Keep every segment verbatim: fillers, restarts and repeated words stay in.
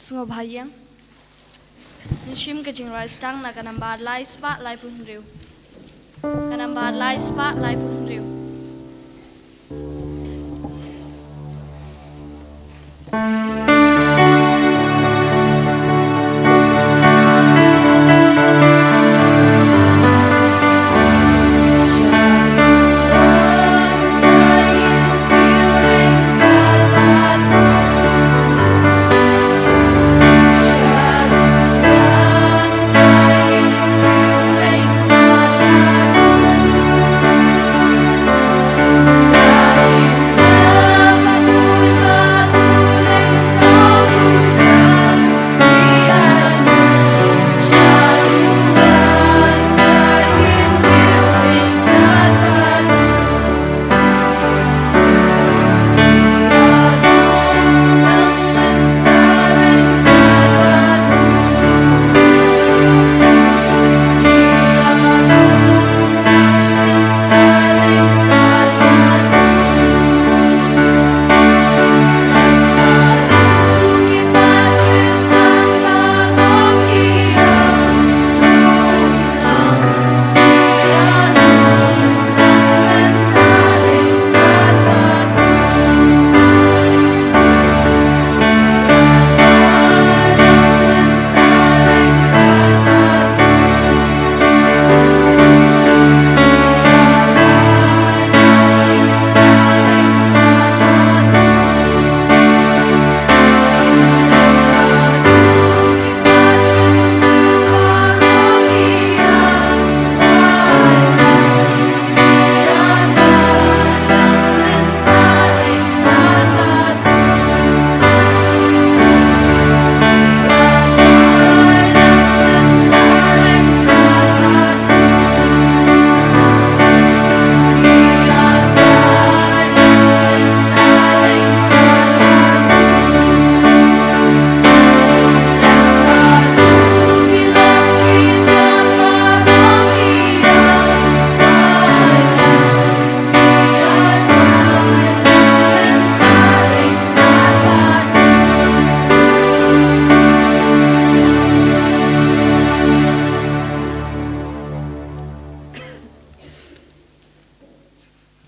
Sngewbha ïeng. Ngin shim ka jingrwai sdang na ka nambar lai spah laiphew hynriew. Ka nambar lai spah laiphew hynriew.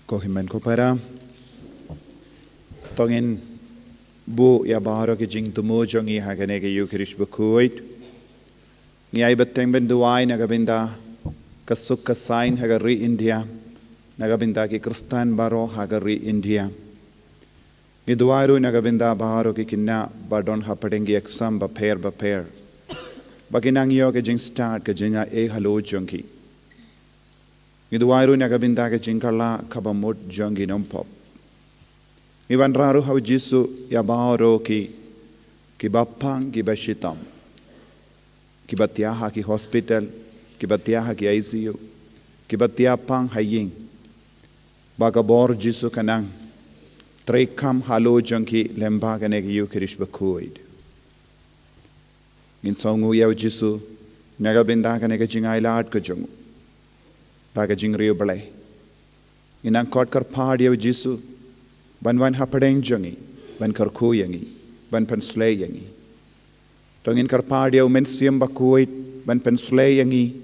Ko hynmen ko para, to ngin buh ïa baroh ki jingthmu jong ngi ha kane ka Ïukharist bakhuid. Ngi ai bteng ban duwai na ka bynta ka suk ka saiñ ha ka ri India, na ka bynta ki Khristan baroh ha ka ri India. Ngi duwai ruh na ka bynta baroh ki khynnah ba don hapdeng ki exam bapher bapher, ba kin nang ïoh ka jingstad ka jingaiei halor jong ki. Ngi duwai ruh na ka bynta ka jingkylla kaba mut jong ki nongpop. Ngi wanrah ruh ha U Jisu ïa baroh ki, kiba pang kiba shitom, kiba thiah ha ki hospital, kiba thiah ha ki I C U, kiba thiah pang ha ïing. Ba ka bor Jisu kan nang treikam halor jong ki lyngba kane ka Ïukharist bakhuid. Ngin sngewnguh ïa U Jisu na ka bynta kane ka jingailad ka jong u da ka jingriewblei. Ngin nang khot kyrpad ïa U Jisu ban wan hapdeng jong ngi, ban kyrkhu ïa ngi, ban pynsleh ïa ngi. To ngin kyrpad ïa U Mynsiem Bakhuid ban pynsleh ïa ngi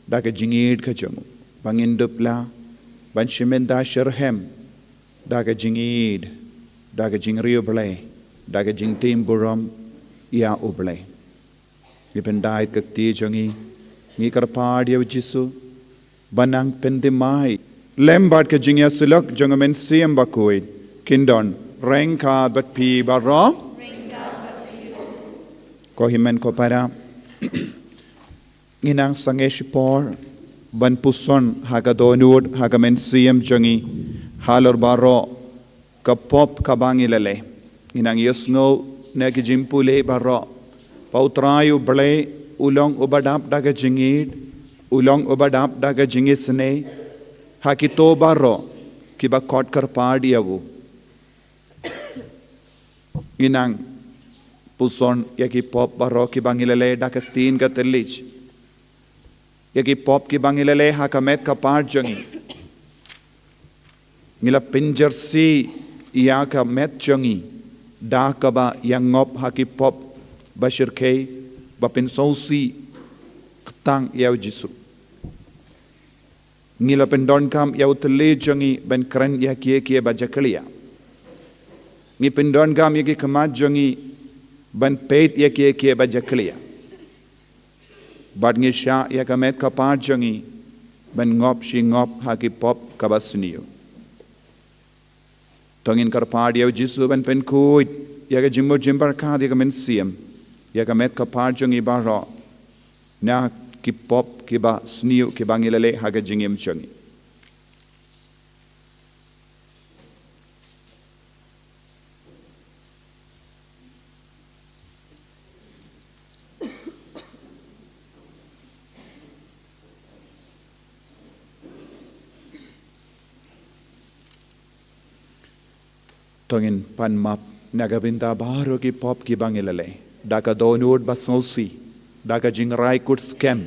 da ka jingïeid ka jong u, ba ngin dup lah ban shim bynta shitrhem da ka jingïeid, da ka jingriewblei, da ka jingtim burom ïa U Blei. Ngi pyndait ka kti jong ngi Ngi kyrpad ïa u Jisu ba nang pynthymmai lem bad ka jingïasyllok jong u Mynsiem Bakhuid kin don ryngkat bad phi baroh. Ko hynmen ko para, ngi nang sangeh shipor ban puson ha ka dohnud ha ka mynsiem jong ngi halor baroh ka pop kaba ngi la leh. Ngi nang ïohsngew na ki jingpule baroh ba U Trai U Blei u long uba dap da ka jingïeit, u long uba dap da ka jingisynei ha kito baroh kiba khot kyrpad ïa u. Ngi nang puson ïa ki pop baroh kiba ngi la leh da ka ktien ka thylliej, ïa ki pop kiba ngi la leh ha ka met ka par jong ngi. Ngi la pynjyrsieh ïa ka met jong ngi da kaba ïa ngop ha ki pop ba shyrkhei, ba pynsngewsih kyrteng ïa u Jisu. Ngi la pyndonkam ïa u thylliej jong ngi ban kren ïa kiei kiei ba jakhlia. Ngi pyndonkam ïa ki khmat jong ngi ban peit ïa kiei kiei ba jakhlia. Bad ngi shah ïa ka met ka par jong ngi ban ngop shi ngop ha ki pop kaba sniew. To ngin kyrpad ïa u Jisu ban pynkhuid ïa ka jingmut jingpyrkhat ïa ka mynsiem, ïa ka met ka par jong ngi baroh na ki pop kiba sniew kiba ngi la leh ha ka jingim jong ngi. To ngin pan map na ka bynta baroh ki pop kiba ngi la leh da ka dohnud ba sngewsih, da ka jingrai kut skhem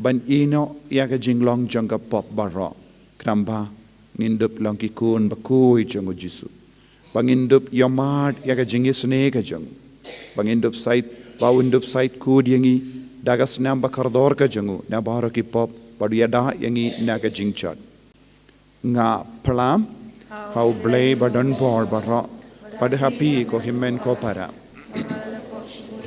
ban ïehnoh ïa ka jinglong jong ka pop baroh, khnang ba ngin dup long ki khun bakhuid jong u Jisu, ba ngin dup ïohmad ïa ka jingisynei ka jong u, ba ngin dup shait, ba un dup shait kut ïa ngi da ka snam ba kordor ka jong u na baroh ki pop, bad u ïada ïa ngi na ka jingjot. Nga phla ha U Blei ba don bor baroh, bad ha phi ko hynmen ko para.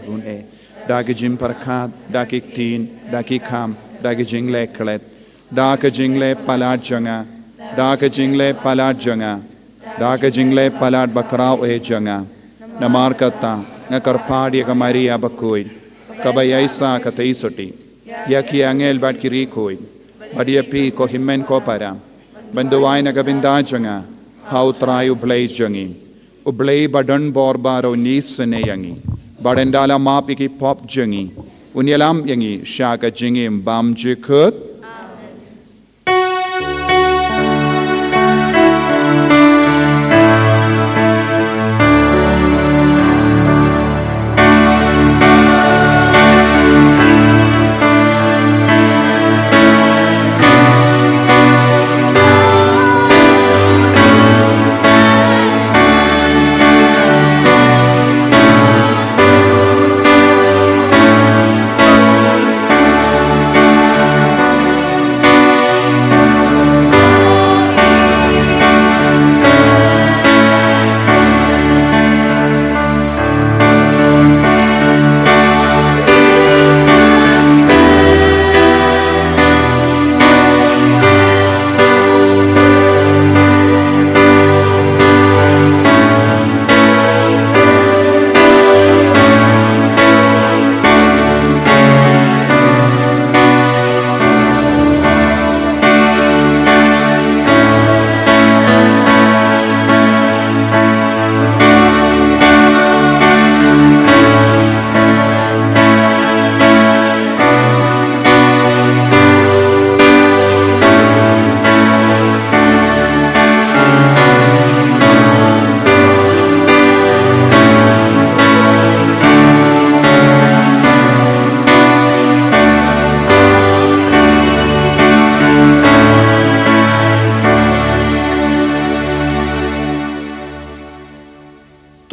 Bun eh, da ki jingpyrkhat, da ki ktien, da ki kam, da ki jingleh klet, da ki jingleh palat jong nga, da ki jingleh palat jong nga, da ki jingleh palat ba khraw eh jong nga. Namar kata nga kyrpad ïa ka Maria bakhuid, kaba ïaishah katei sotti, ïa ki angel bad ki riewkhuid, bad ïa phi ko hynmen ko para, ban duwai na ka bynta jong nga ha U Trai U Blei jong ngi. U Blei ba don bor baroh un isynei ïa ngi, bad un da la map ïa ki pop jong ngi, un ïalam ïa ngi sha ka jingim bymjukut.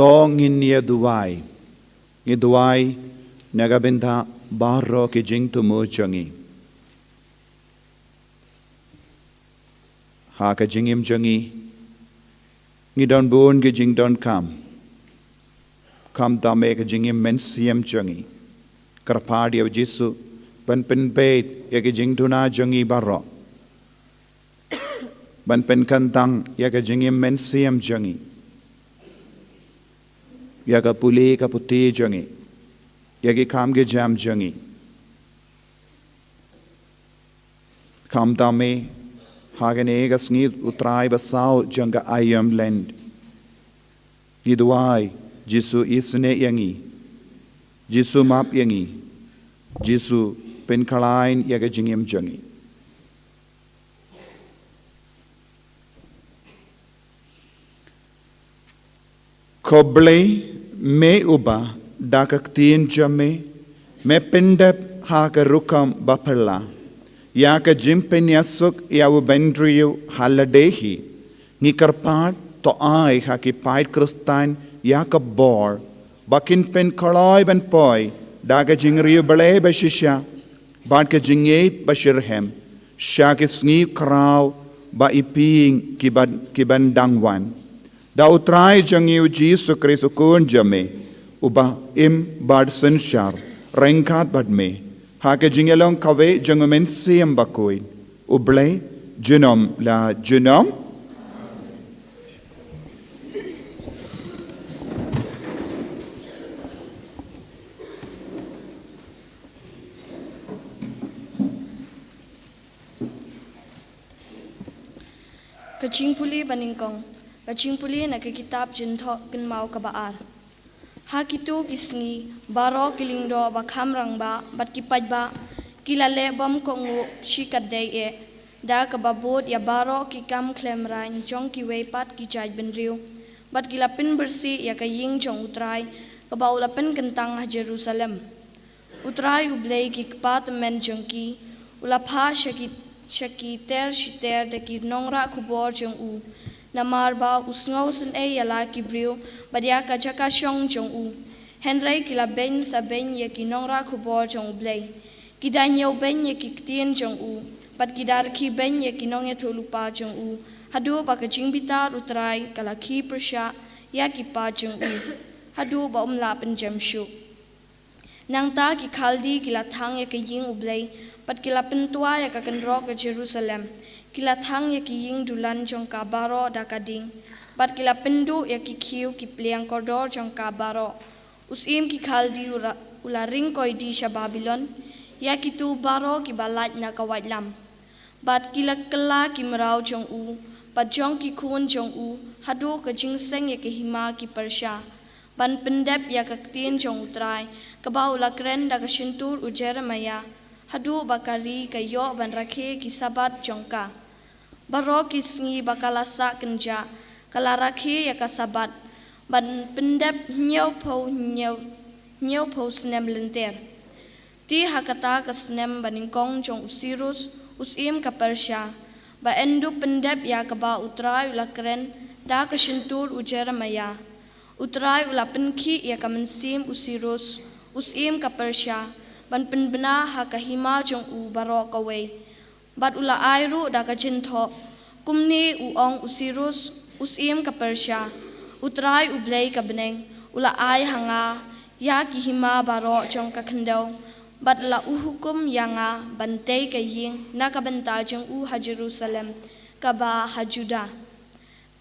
To ngin ïa duwai. Ngi duwai na ka bynta baroh ki jingthmu jong ngi. Ha ka jingim jong ngi, ngi don bun ki jingdonkam, khamtam eh ka jingim mynsiem jong ngi. Kyrpad ïa u Jisu Ban pynbeit ïa ki jingduna jong ngi baroh. Ban pynkyntang ïa ka jingim mynsiem jong ngi, ïa ka pule ka puthi jong ngi, ïa ki kam ki jam jong ngi. Khamtam eh, ha kane ka sngi U Trai ba saw jong ka Aïom Lent, ngi duwai, Jisu isynei ïa ngi, Jisu map ïa ngi, Jisu pynkhlaiñ ïa ka jingim jong ngi. Ko Blei, me uba da ka ktien jong me, me pyndep ha ka rukom ba phylla ïa ka jingpynïasuk ïa u bynriew ha lade hi, ngi kyrpad, to ai ha ki paid Khristan ïa ka bor ba kin pynkloi ban poi da ka jingriewblei ba shisha bad ka jingïeit ba shitrhem sha ki sngi khraw ba ipieng ki ban, ki ban dang wan. Da U Trai jong ngi U Jisu Khrist U Khun jong me, uba im bad synshar ryngkat bad me ha ka jingïalong kawei jong U Mynsiem Bakhuid, U Blei, junom la junom. Ka jingpule ba nyngkong. Ka jingpule na ka kitab Jingthoh Kynmaw kaba ar. Ha kito ki sngi, baroh ki lyngdoh ba kham rangbah bad ki paidbah ki la leh bym kohnguh shikatdei eh, da kaba bud ïa baroh ki kam khlem raiñ jong kiwei pat ki jaitbynriew, bad ki la pynbyrsih ïa ka ïing jong U Trai, kaba u la pynkyntang ha Jerusalem. U Trai U Blei ki kpa tymmen jong ki u la phah sha ki, sha ki ter shi ter da ki nongrah khubor jong u, namar ba u sngewsynei ïa la ki briew bad ïa ka jaka shong jong u. Hynrei ki la beiñ sa beiñ ïa ki nongrah khubor jong U Blei. Ki da ñiewbeiñ ïa ki ktien jong u, bad ki da rkhie beiñ ïa ki nongïathuhlypa jong u, haduh ba ka jingbitar U Trai ka la khie pyrshah ïa ki paid jong u, haduh ba um lah pynjem shuh. Nangta ki Khaldi ki la thang ïa ka ïing U Blei, bad ki la pyntwa ïa ka kynroh ka Jerusalem. Ki la thang ïa ki ïing dulan jong ka baroh da ka ding, bad ki la pynduh ïa ki khiew ki pliang kordor jong ka baroh. U syiem ki Khaldi u ra-, u la ring koidi sha Babilon, ïa kito baroh kiba lait na ka waitlam. Bad ki la kylla ki mraw jong u, bad jong ki khun jong u, haduh ka jingseng ïa ka hima ki pyrshah, ban pyndep ïa ka ktien jong U Trai, kaba u la kren da ka shyntur u Jeremaïah, haduh ba ka ri ka ïoh ban rakhe ki Sabbath jong ka. Baroh ki sngi ba ka la sah kynjah, ka la rakhe ïa ka Sabbath, ban pyndep hynñiewphew, hynñiew, hynñiewphew snem lynter. Te ha kata ka snem ba nyngkong jong u Sirus u syiem ka Persia, ba yn dup pyndep ïa kaba U Trai u la kren da ka shyntur u Jeremaïah, U Trai u la pynkhih ïa ka mynsiem u Sirus u syiem ka Persia, ban pynbna ha ka hima jong u baroh kawei. Bad u la ai ruh da ka jingthoh, kumne u ong u Sirus u syiem ka Persia: U Trai U Blei ka bneng u la ai ha nga ïa ki hima baroh jong ka khyndew, bad la u hukum ïa nga ban tei ka ïing na ka bynta jong u ha Jerusalem, kaba ha Judah.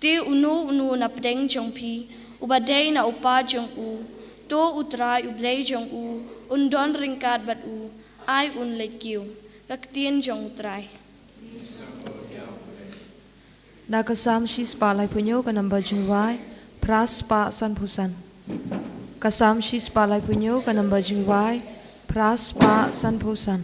Te uno uno na pdeng jong phi uba dei na u pa jong u, to U Trai U Blei jong u un don ryngkat bad u, ai un leit kiew. Ka ktien jong U Trai. Na ka Salm shispah laiphew hynñiew ka number jingwai phra spah sanphew san. Ka Salm shispah laiphew hynñiew ka number jingwai phra spah sanphew san.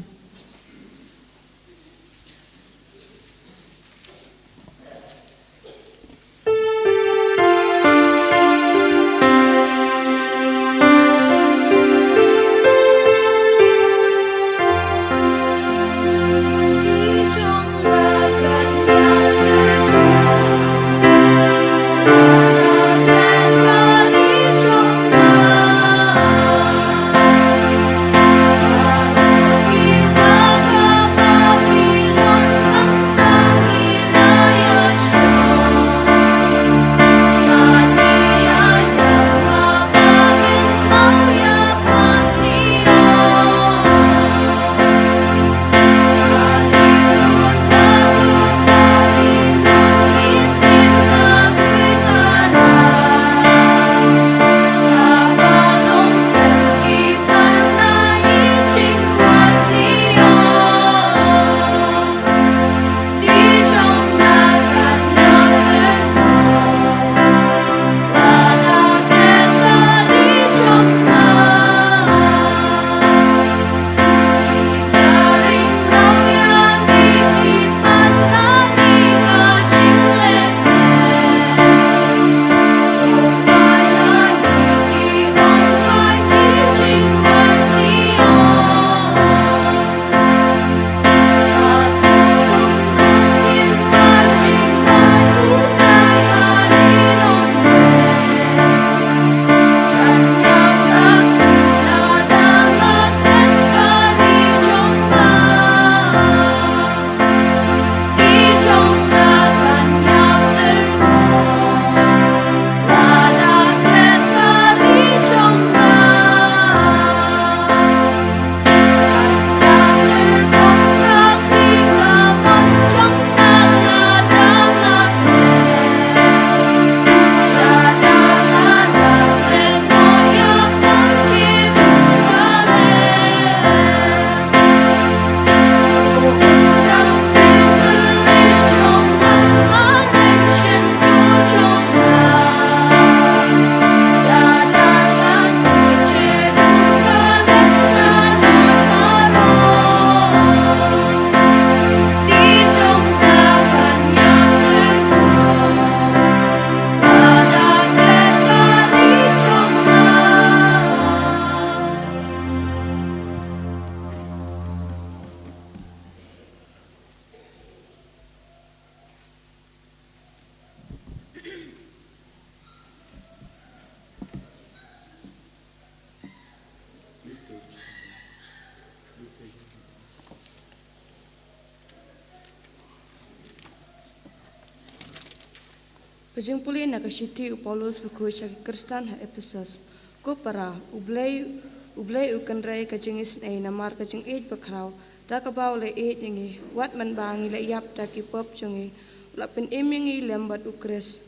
Ka jingpule na ka shithi u Paulus bakhuid sha ki Khristan ha Ephesus. Ko para, U Blei, U Blei u kynrei ka jingisynei namar ka jingïeit bakhraw, da kaba u la ïeit ïa ngi, wat mynba ngi la ïap da ki pop jong ngi, u la pynim ïa ngi lem bad u Khrist.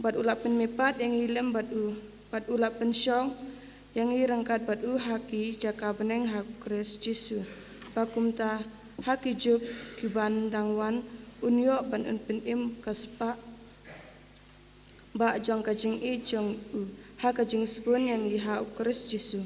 Bad u la pynmihpat ïa ngi lem bad u, bad u la pynshong ïa ngi ryngkat bad u ha ki jaka bneng ha u Khrist Jisu. Ba kumta ha ki juk kiban dang wan un ïoh ban un pynim ka spah ba jong ka jingïeit jong u ha ka jingsbun ïa ngi ha u Khrist Jisu.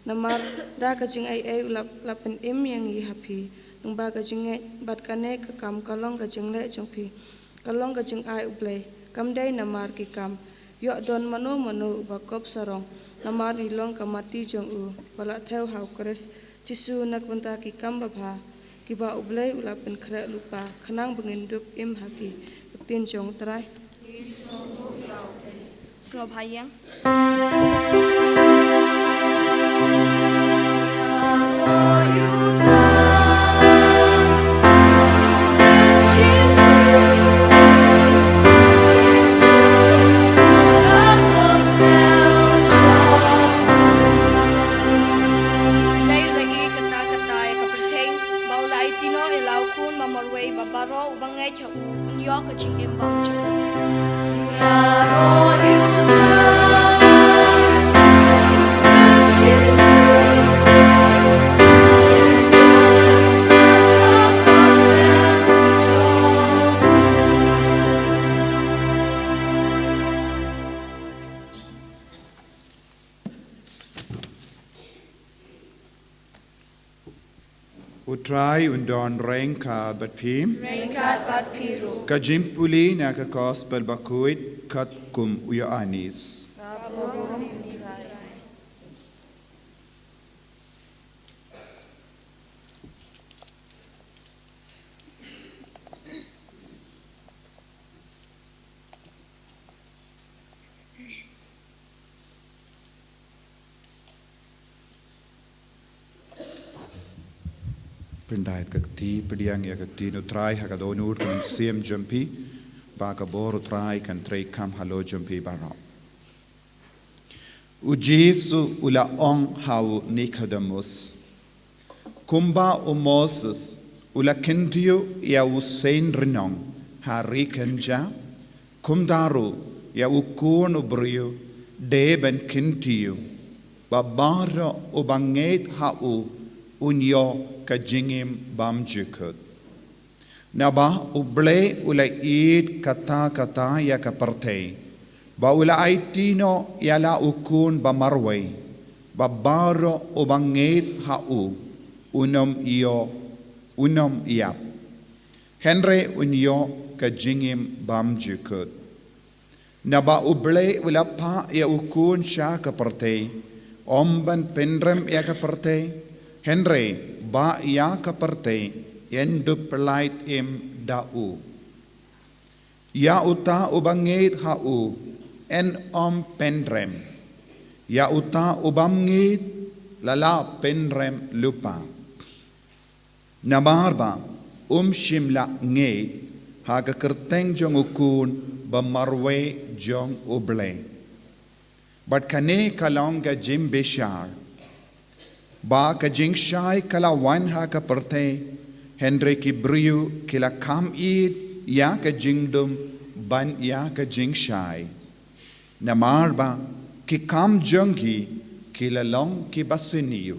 Namar da ka jingaiei u la, la pynim ïa ngi ha phi. Nangba ka jingngeit bad kane ka kam ka long ka jingleh jong phi. Ka long ka jingai U Blei, kam dei namar ki kam. Ïoh don mano mano uba kop sarong, namar ngi long ka mati jong u, ba la thew ha u Khrist Jisu na ka bynta ki kam babha, kiba U Blei u la pynkhreh lypa, khnang ba ngin dup im ha ki. Ka ktien jong U Trai. Sngewbha ïeng. Dei u la ïeit katta katta ïa ka pyrthei, ba u la aiti noh ïa la u Khun ba marwei, ba baroh uba ngeit ha u un ïoh ka jingim bymjukut. U Trai un don ryngkat bad phi. Ryngkat bad phi ruh. Ka jingpule na ka Gospel bakhuid katkum u Ïoannis. Ka burom ïa u Trai. Pyndait ka kti, pdiang ïa ka ktien U Trai ha ka dohnud ka mynsiem jong phi, ba ka bor U Trai kan trei kam halor jong phi baroh. U Jisu u la ong ha u Nikodemus, kumba u Moses u la kyntiew ïa u seiñ rnong ha ri kynja, kumta ruh ïa u Khun u briew dei ban kyntiew, ba baroh uba ngeit ha u un ïoh ka jingim bymjukut. Naba U Blei u la ïeit katta katta ïa ka pyrthei, ba u la aiti noh ïa la u Khun ba marwei, ba baroh uba ngeit ha u un ym ïoh, un ym ïap, hynrei un ïoh ka jingim bymjukut. Naba U Blei u la phah ïa u Khun sha ka pyrthei, ym ban pynrem ïa ka pyrthei, hynrei ba ïa ka pyrthei yn dup pyllait im da u. Ïa uta uba ngeit ha u yn ym pynrem, ïa uta u bym ngeit la lah pynrem lypa. Namar ba um shym la ngeit ha ka kyrteng jong u Khun ba marwei jong U Blei. Bad kane ka long ka jingbishar, ba ka jingshai ka la wan ha ka pyrthei, hynrei ki briew ki la kham ïeit ïa ka jingdum ban ïa ka jingshai. Namar ba ki kam jong ki ki la long kiba sniew.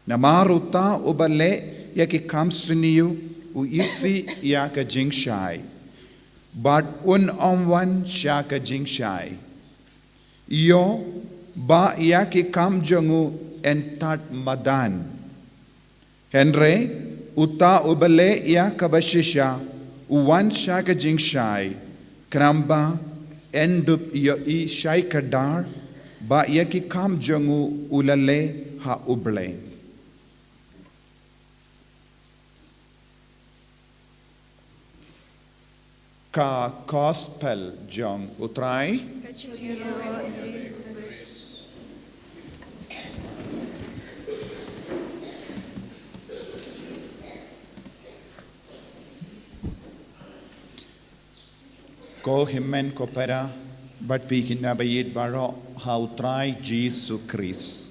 Namar uta uba leh ïa ki kam sniew u isih ïa ka jingshai, bad un ym wan sha ka jingshai, ïoh ba ïa ki kam jong u yn tad madan. Hynrei uta uba leh ïa kaba shisha u wan sha ka jingshai, khnang ba yn dup ïohi shai kdar ba ïa ki kam jong u u la leh ha U Blei. Ka Gospel jong U Trai. Ko hynmen ko para, bad phi ki naba ïeit baroh ha u Trai Jisu Khrist.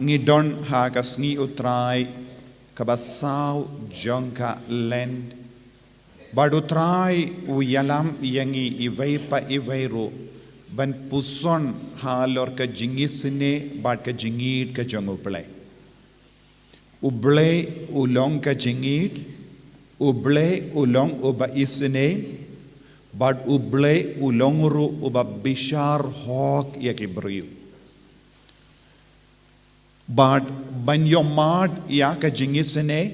Ngi don ha ka sngi u Trai kaba saw jong ka Lent. Bad u Trai u ïalam ïa ngi iwei pa iwei ruh ban puson halor ka jingisynei bad ka jingïeit ka jong u Blei. U Blei u long ka jingïeit, u Blei u long uba isynei, bad u Blei u long ruh uba bishar hok ïa ki briew. Bad ban ïohmad ïa ka jingisynei,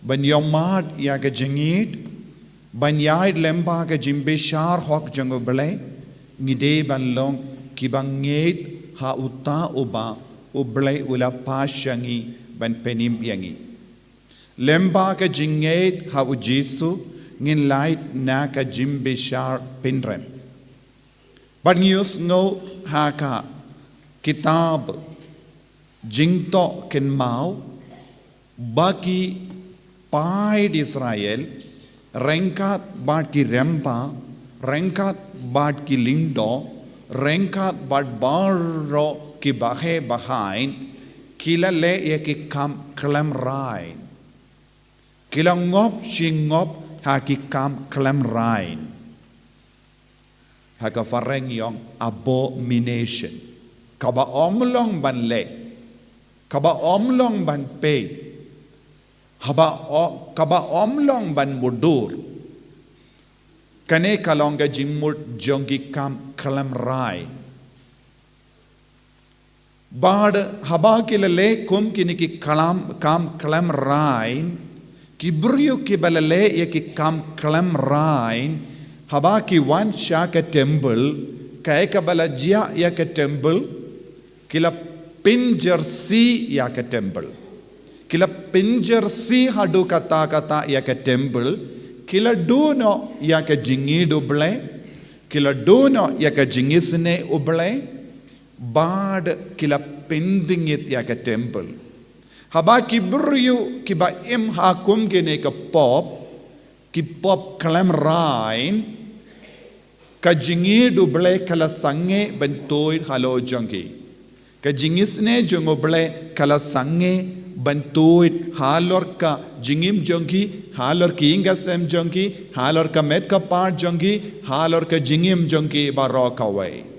ban ïohmad ïa ka jingïeit, ban ïaid lyngba ka jingbishar hok jong u Blei, ngi dei ban long kiba ngeit ha uta uba u Blei u la pash ïa ngi ban pynim ïa ngi. Lyngba ka jingngeit ha u Jisu ngin lait na ka jingbishar pynrem. Bad ngi ïohsngew ha ka kitab Jingtohkynmaw ba ki paid Israel ryngkat bad ki rymba, ryngkat bad ki lyngdoh, ryngkat bad baroh ki baheh bahaiñ, ki la leh ïa ki kam khlem raiñ. Ki la ngop shi ngop ha ki kam khlem raiñ. Ha ka phareng ïong abomination. Kaba ym long ban leh. Kaba ym long ban peit. Haba o-, kaba ym long ban mutdur. Kane ka long ka jingmut jong ki kam khlem raiñ. Bad haba ki la leh kum kine ki klam, kam khlem raiñ, ki briew kiba la leh ïa ki kam khlem raiñ, haba ki wan sha ka temple, kaei kaba la jia ïa ka temple, ki la pynjyrsieh ïa ka temple. Ki la pynjyrsieh haduh katta katta ïa ka temple, ki la duh noh ïa ka jingïeit u Blei, ki la duh noh ïa ka jingisynei u Blei, bad ki la pyndngit ïa ka temple. Haba ki briew kiba im ha kum kine ki pop, ki pop khlem raiñ, ka jingïeit u Blei ka la sangeh ban tuid halor jong ki. Ka jingisynei jong u Blei ka la sangeh ban tuid halor ka jingim jong ki, halor ki ïing ki sem jong ki, halor ka met ka phad jong ki, halor ka jingim jong ki baroh kawei.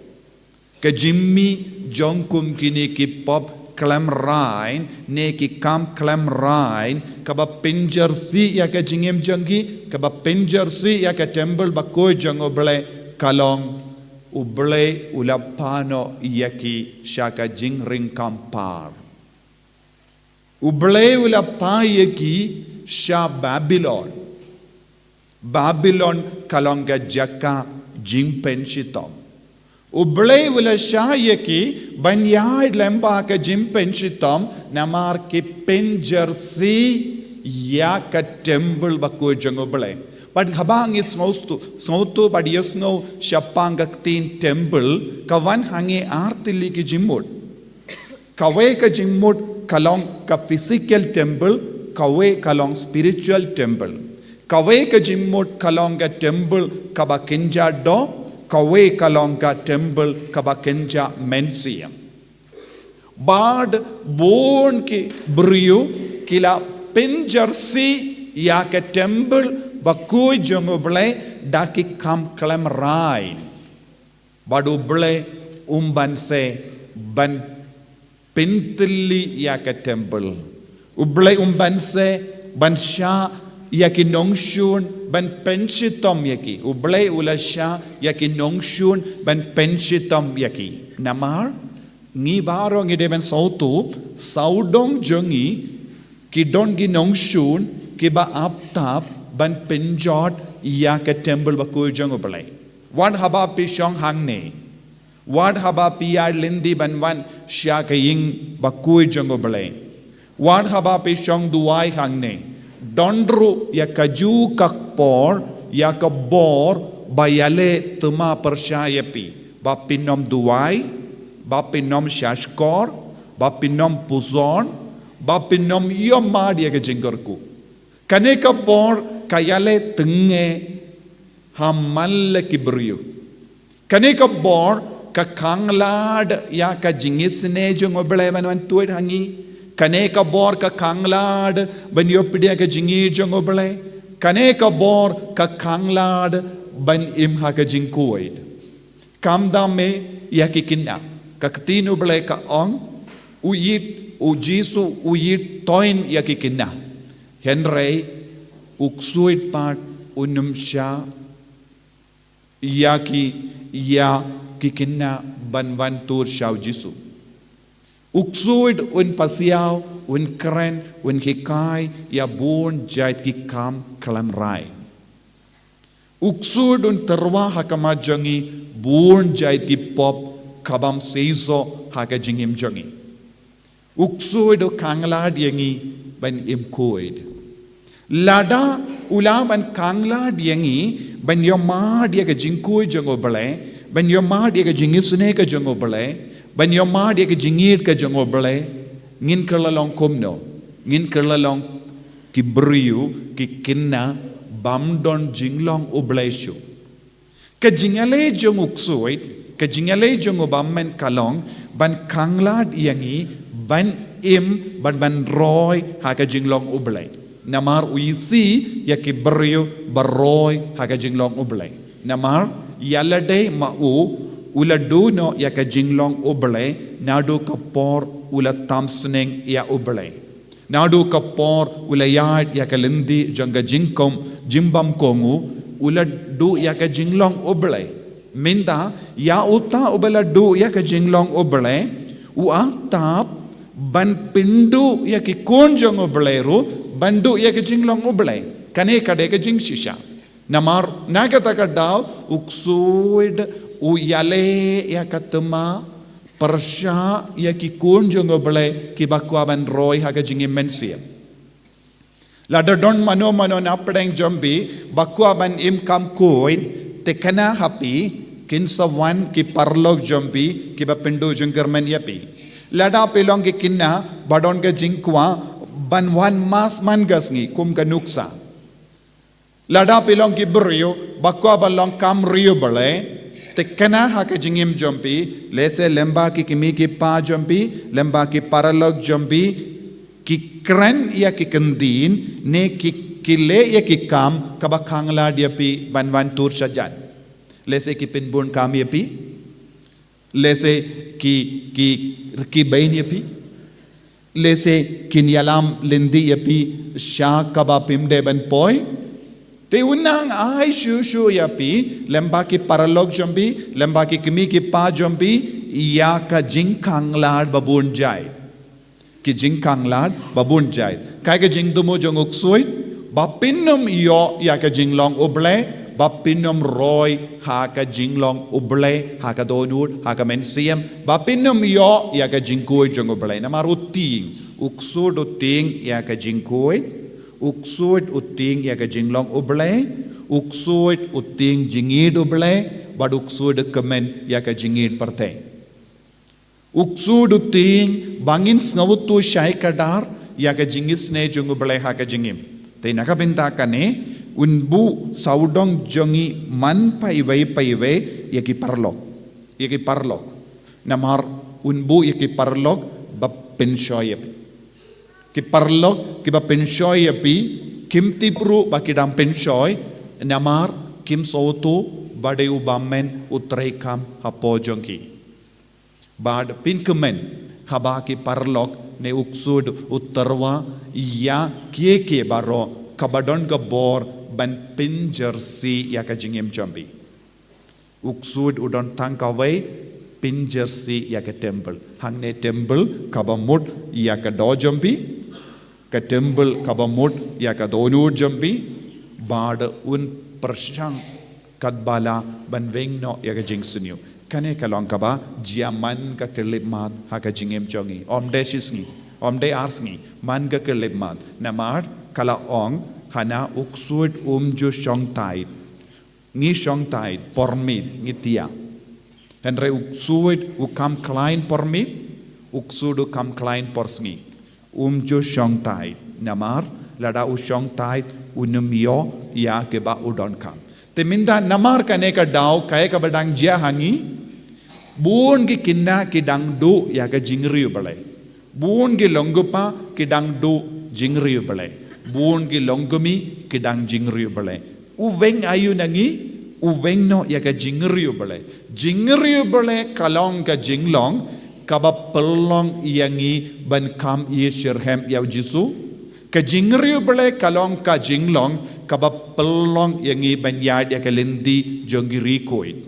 Ka jingmih jong kum kine ki pop khlem raiñ, ne ki kam khlem raiñ, kaba pynjyrsieh ïa ka jingim jong ki, kaba pynjyrsieh ïa ka temple bakhuid jong u Blei, ka long u Blei u la phah noh ïa ki sha ka jingryngkam par. U Blei u la phah ïa ki sha Babilon. Babilon ka long ka jaka jingpynshitom. U Blei u la shah ïa ki ban ïaid lyngba ka jingpynshitom namar ki pynjyrsieh ïa ka temple bakhuid jong u Blei. Bad haba ngi sngewthuh, sngewthuh bad ïohsngew shaphang ka ktien temple, ka wan hangne ar tylli ki jingmut. Kawei ka jingmut ka long ka physical temple, kawei ka long spiritual temple. Kawei ka jingmut ka long ka temple kaba kynja doh, kawei ka long ka temple kaba kynja mynsiem. Bad bun ki briew ki la pynjyrsieh ïa ka temple bakhuid jong u Blei da ki kam khlem raiñ. Bad u Blei um banse ban pyntylli ïa ka temple. U Blei um banse ban shah ïa ki nongshun ban pynshitom ïa ki. U Blei u la shah ïa ki nongshun ban pynshitom ïa ki. Namar ngi baroh ngi dei ban sngewthuh, sawdong jong ngi ki don ki nongshun kiba ap tap ban pynjot ïa ka temple bakhuid jong u Blei. Wat haba phi shong hangne, wat haba phi ïaid lynti ban wan sha ka ïing bakhuid jong u Blei, wat haba phi shong duwai hangne, don ruh ïa kajuh ka por, ïa ka bor ba ïaleh thymmai pyrshah ïa phi, ba phin ym duwai, ba phin ym shahshkor, ba phin ym puson, ba phin ym ïohmad ïa ka jingkyrkhu. Kane ka bor ka ïaleh tynge ha man la ki briew. Kane ka bor ka khanglad ïa ka jingisynei jong U Blei ban wan tuid ha ngi. Kane ka bor ka khanglad ban ïoh pdiang ïa ka jingïeit jong U Blei. Kane ka bor ka khanglad ban im ha ka jingkhuid. Kam da me ïa ki khynnah. Ka ktien U Blei ka ong, u ïeit, u Jisu u ïeit toin ïa ki khynnah. Hynrei u ksuid pat un ym shah ïa ki, ïa ki khynnah ban wan tur sha u Jisu. U ksuid un pasiaw, un kren, un hikai ïa bun jait ki kam khlem rai. U ksuid un tyrwa ha khmat jong ngi bun jait ki pop ka bym seisoh ha ka jingim jong ngi. U ksuid u khanglad ïa ngi ban im khuid. Lada u lah ban khanglad ïa ngi ban ïohmad ïa ka jingkhuid jong U Blei, ban ïohmad ïa ka jingisynei ka jong U Blei, ban ïohmad ïa ka jingïeit ka jong U Blei, ngin kylla long kumno? Ngin kylla long ki briew, ki khynnah bym don jinglong U Blei shuh. Ka jingïaleh jong u ksuid, ka jingïaleh jong u bymmen ka long ban khanglad ïa ngi ban im bad ban roi ha ka jinglong U Blei. Namar u isih ïa ki briew ba roi ha ka jinglong U Blei. Namar ïa lade ma u, u la duh noh ïa ka jinglong U Blei naduh ka por u la tam sneng ïa U Blei. Naduh ka por u la ïaid ïa ka lynti jong ka jingkhum, jingbam kohnguh, u la duh ïa ka jinglong U Blei. Mynta ïa uta uba la duh ïa ka jinglong U Blei, u ap tap ban pynduh ïa ki khun jong U Blei ruh ban duh ïa ka jinglong U Blei. Kane ka dei ka jingshisha. Namar na kata ka daw u ksuid u ïaleh ïa ka thma pyrshah ïa ki khun jong U Blei kiba kwah ban roi ha ka jingim mynsiem. Lada don mano mano na pdeng jong phi ba kwah ban im kham khuid, te kane ha phi, kin sa wan ki paralok jong phi kiba pynduh jingkyrmen ïa phi. Lada phi long ki khynnah ba don ka jingkwah ban wan mass man ka sngi kum ka nuksa. Lada phi long ki briew ba kwah ban long kham riewblei, te kane ha ka jingim jong phi, lehse lyngba ki kmie ki kpa jong phi, lyngba ki paralok jong phi, ki kren ïa ki kyntien, ne ki, ki leh ïa ki kam kaba khanglad ïa phi ban wan tur shajan. Lehse ki pynbun kam ïa phi. Lehse ki, ki, ki beiñ ïa phi. Lehse kin ïalam lynti ïa phi sha kaba phim dei ban poi. Te u nang ai shuh shuh ïa phi, lyngba ki paralok jong phi, lyngba ki kmie ki kpa jong phi, ïa ka jingkhanglad ba bun jait. Ki jingkhanglad ba bun jait. Kaei ka jingthmu jong u ksuid? Ba phin ym ïoh ïa ka jinglong U Blei, ba phin ym roi ha ka jinglong U Blei, ha ka dohnud, ha ka mynsiem, ba phin ym ïoh ïa ka jingkhuid jong U Blei. Namar u tieng, u ksuid u tieng ïa ka jingkhuid, u ksuid u tieng ïa ka jinglong U Blei, u ksuid u tieng jingïeit U Blei, bad u ksuid u kmen ïa ka jingïeit pyrthei. U ksuid u tieng ba ngin sngewthuh shai kdar ïa ka jingisynei jong U Blei ha ka jingim. Te na ka bynta kane, un buh sawdong jong ngi man pa iwei pa iwei ïa ki paralok. Ïa ki paralok. Namar un buh ïa ki paralok ba pynshoi ïa phi. Ki paralok kiba pynshoi ïa phi, kim tip ruh ba ki dang pynshoi, namar kim sngewthuh ba dei u bymmen u treikam hapoh jong ki. Bad pynkmen, haba ki paralok ne u ksuid u tyrwa ïa kiei kiei baroh kaba don ka bor ban pynjyrsieh ïa ka jingim jong phi. U ksuid u don tang kawei, pynjyrsieh ïa ka templ. Hangne templ kaba mut ïa ka doh jong phi, ka templ kaba mut ïa ka dohnud jong phi, bad un pyrshang katba lah ban weng noh ïa ka jingsniew. Kane ka long kaba jia man ka khyllipmat ha ka jingim jong ngi. Ym dei shi sngi, ym dei ar sngi, man ka khyllipmat. Namar ka la ong, hana u ksuid um ju shong tied. Ngi shong tied por miet, ngi thiah. Hynrei u ksuid u kham khlaiñ por miet, u ksuid u kham khlaiñ por sngi. Um ju shong tied, namar Lada u shong tight, un ym ïoh ïa kaba u donkam. Te mynta namar kane ka daw, kaei kaba dang jia ha ngi, bun ki khynnah ki dang duh ïa ka jingriewblei. Bun ki longkpa ki dang duh jingriewblei. Bun ki longkmie ki dang jingriewblei. U weng aïu na ngi, u weng noh ïa ka jingriewblei. Jingriewblei ka long ka jinglong kaba pynlong ïa ngi ban kham ïeit shitrhem ïa u Jisu. Ka jingriewblei ka long ka jinglong kaba pynlong ïa ngi ban ïaid ïa ka lynti jong ki riewkhuid.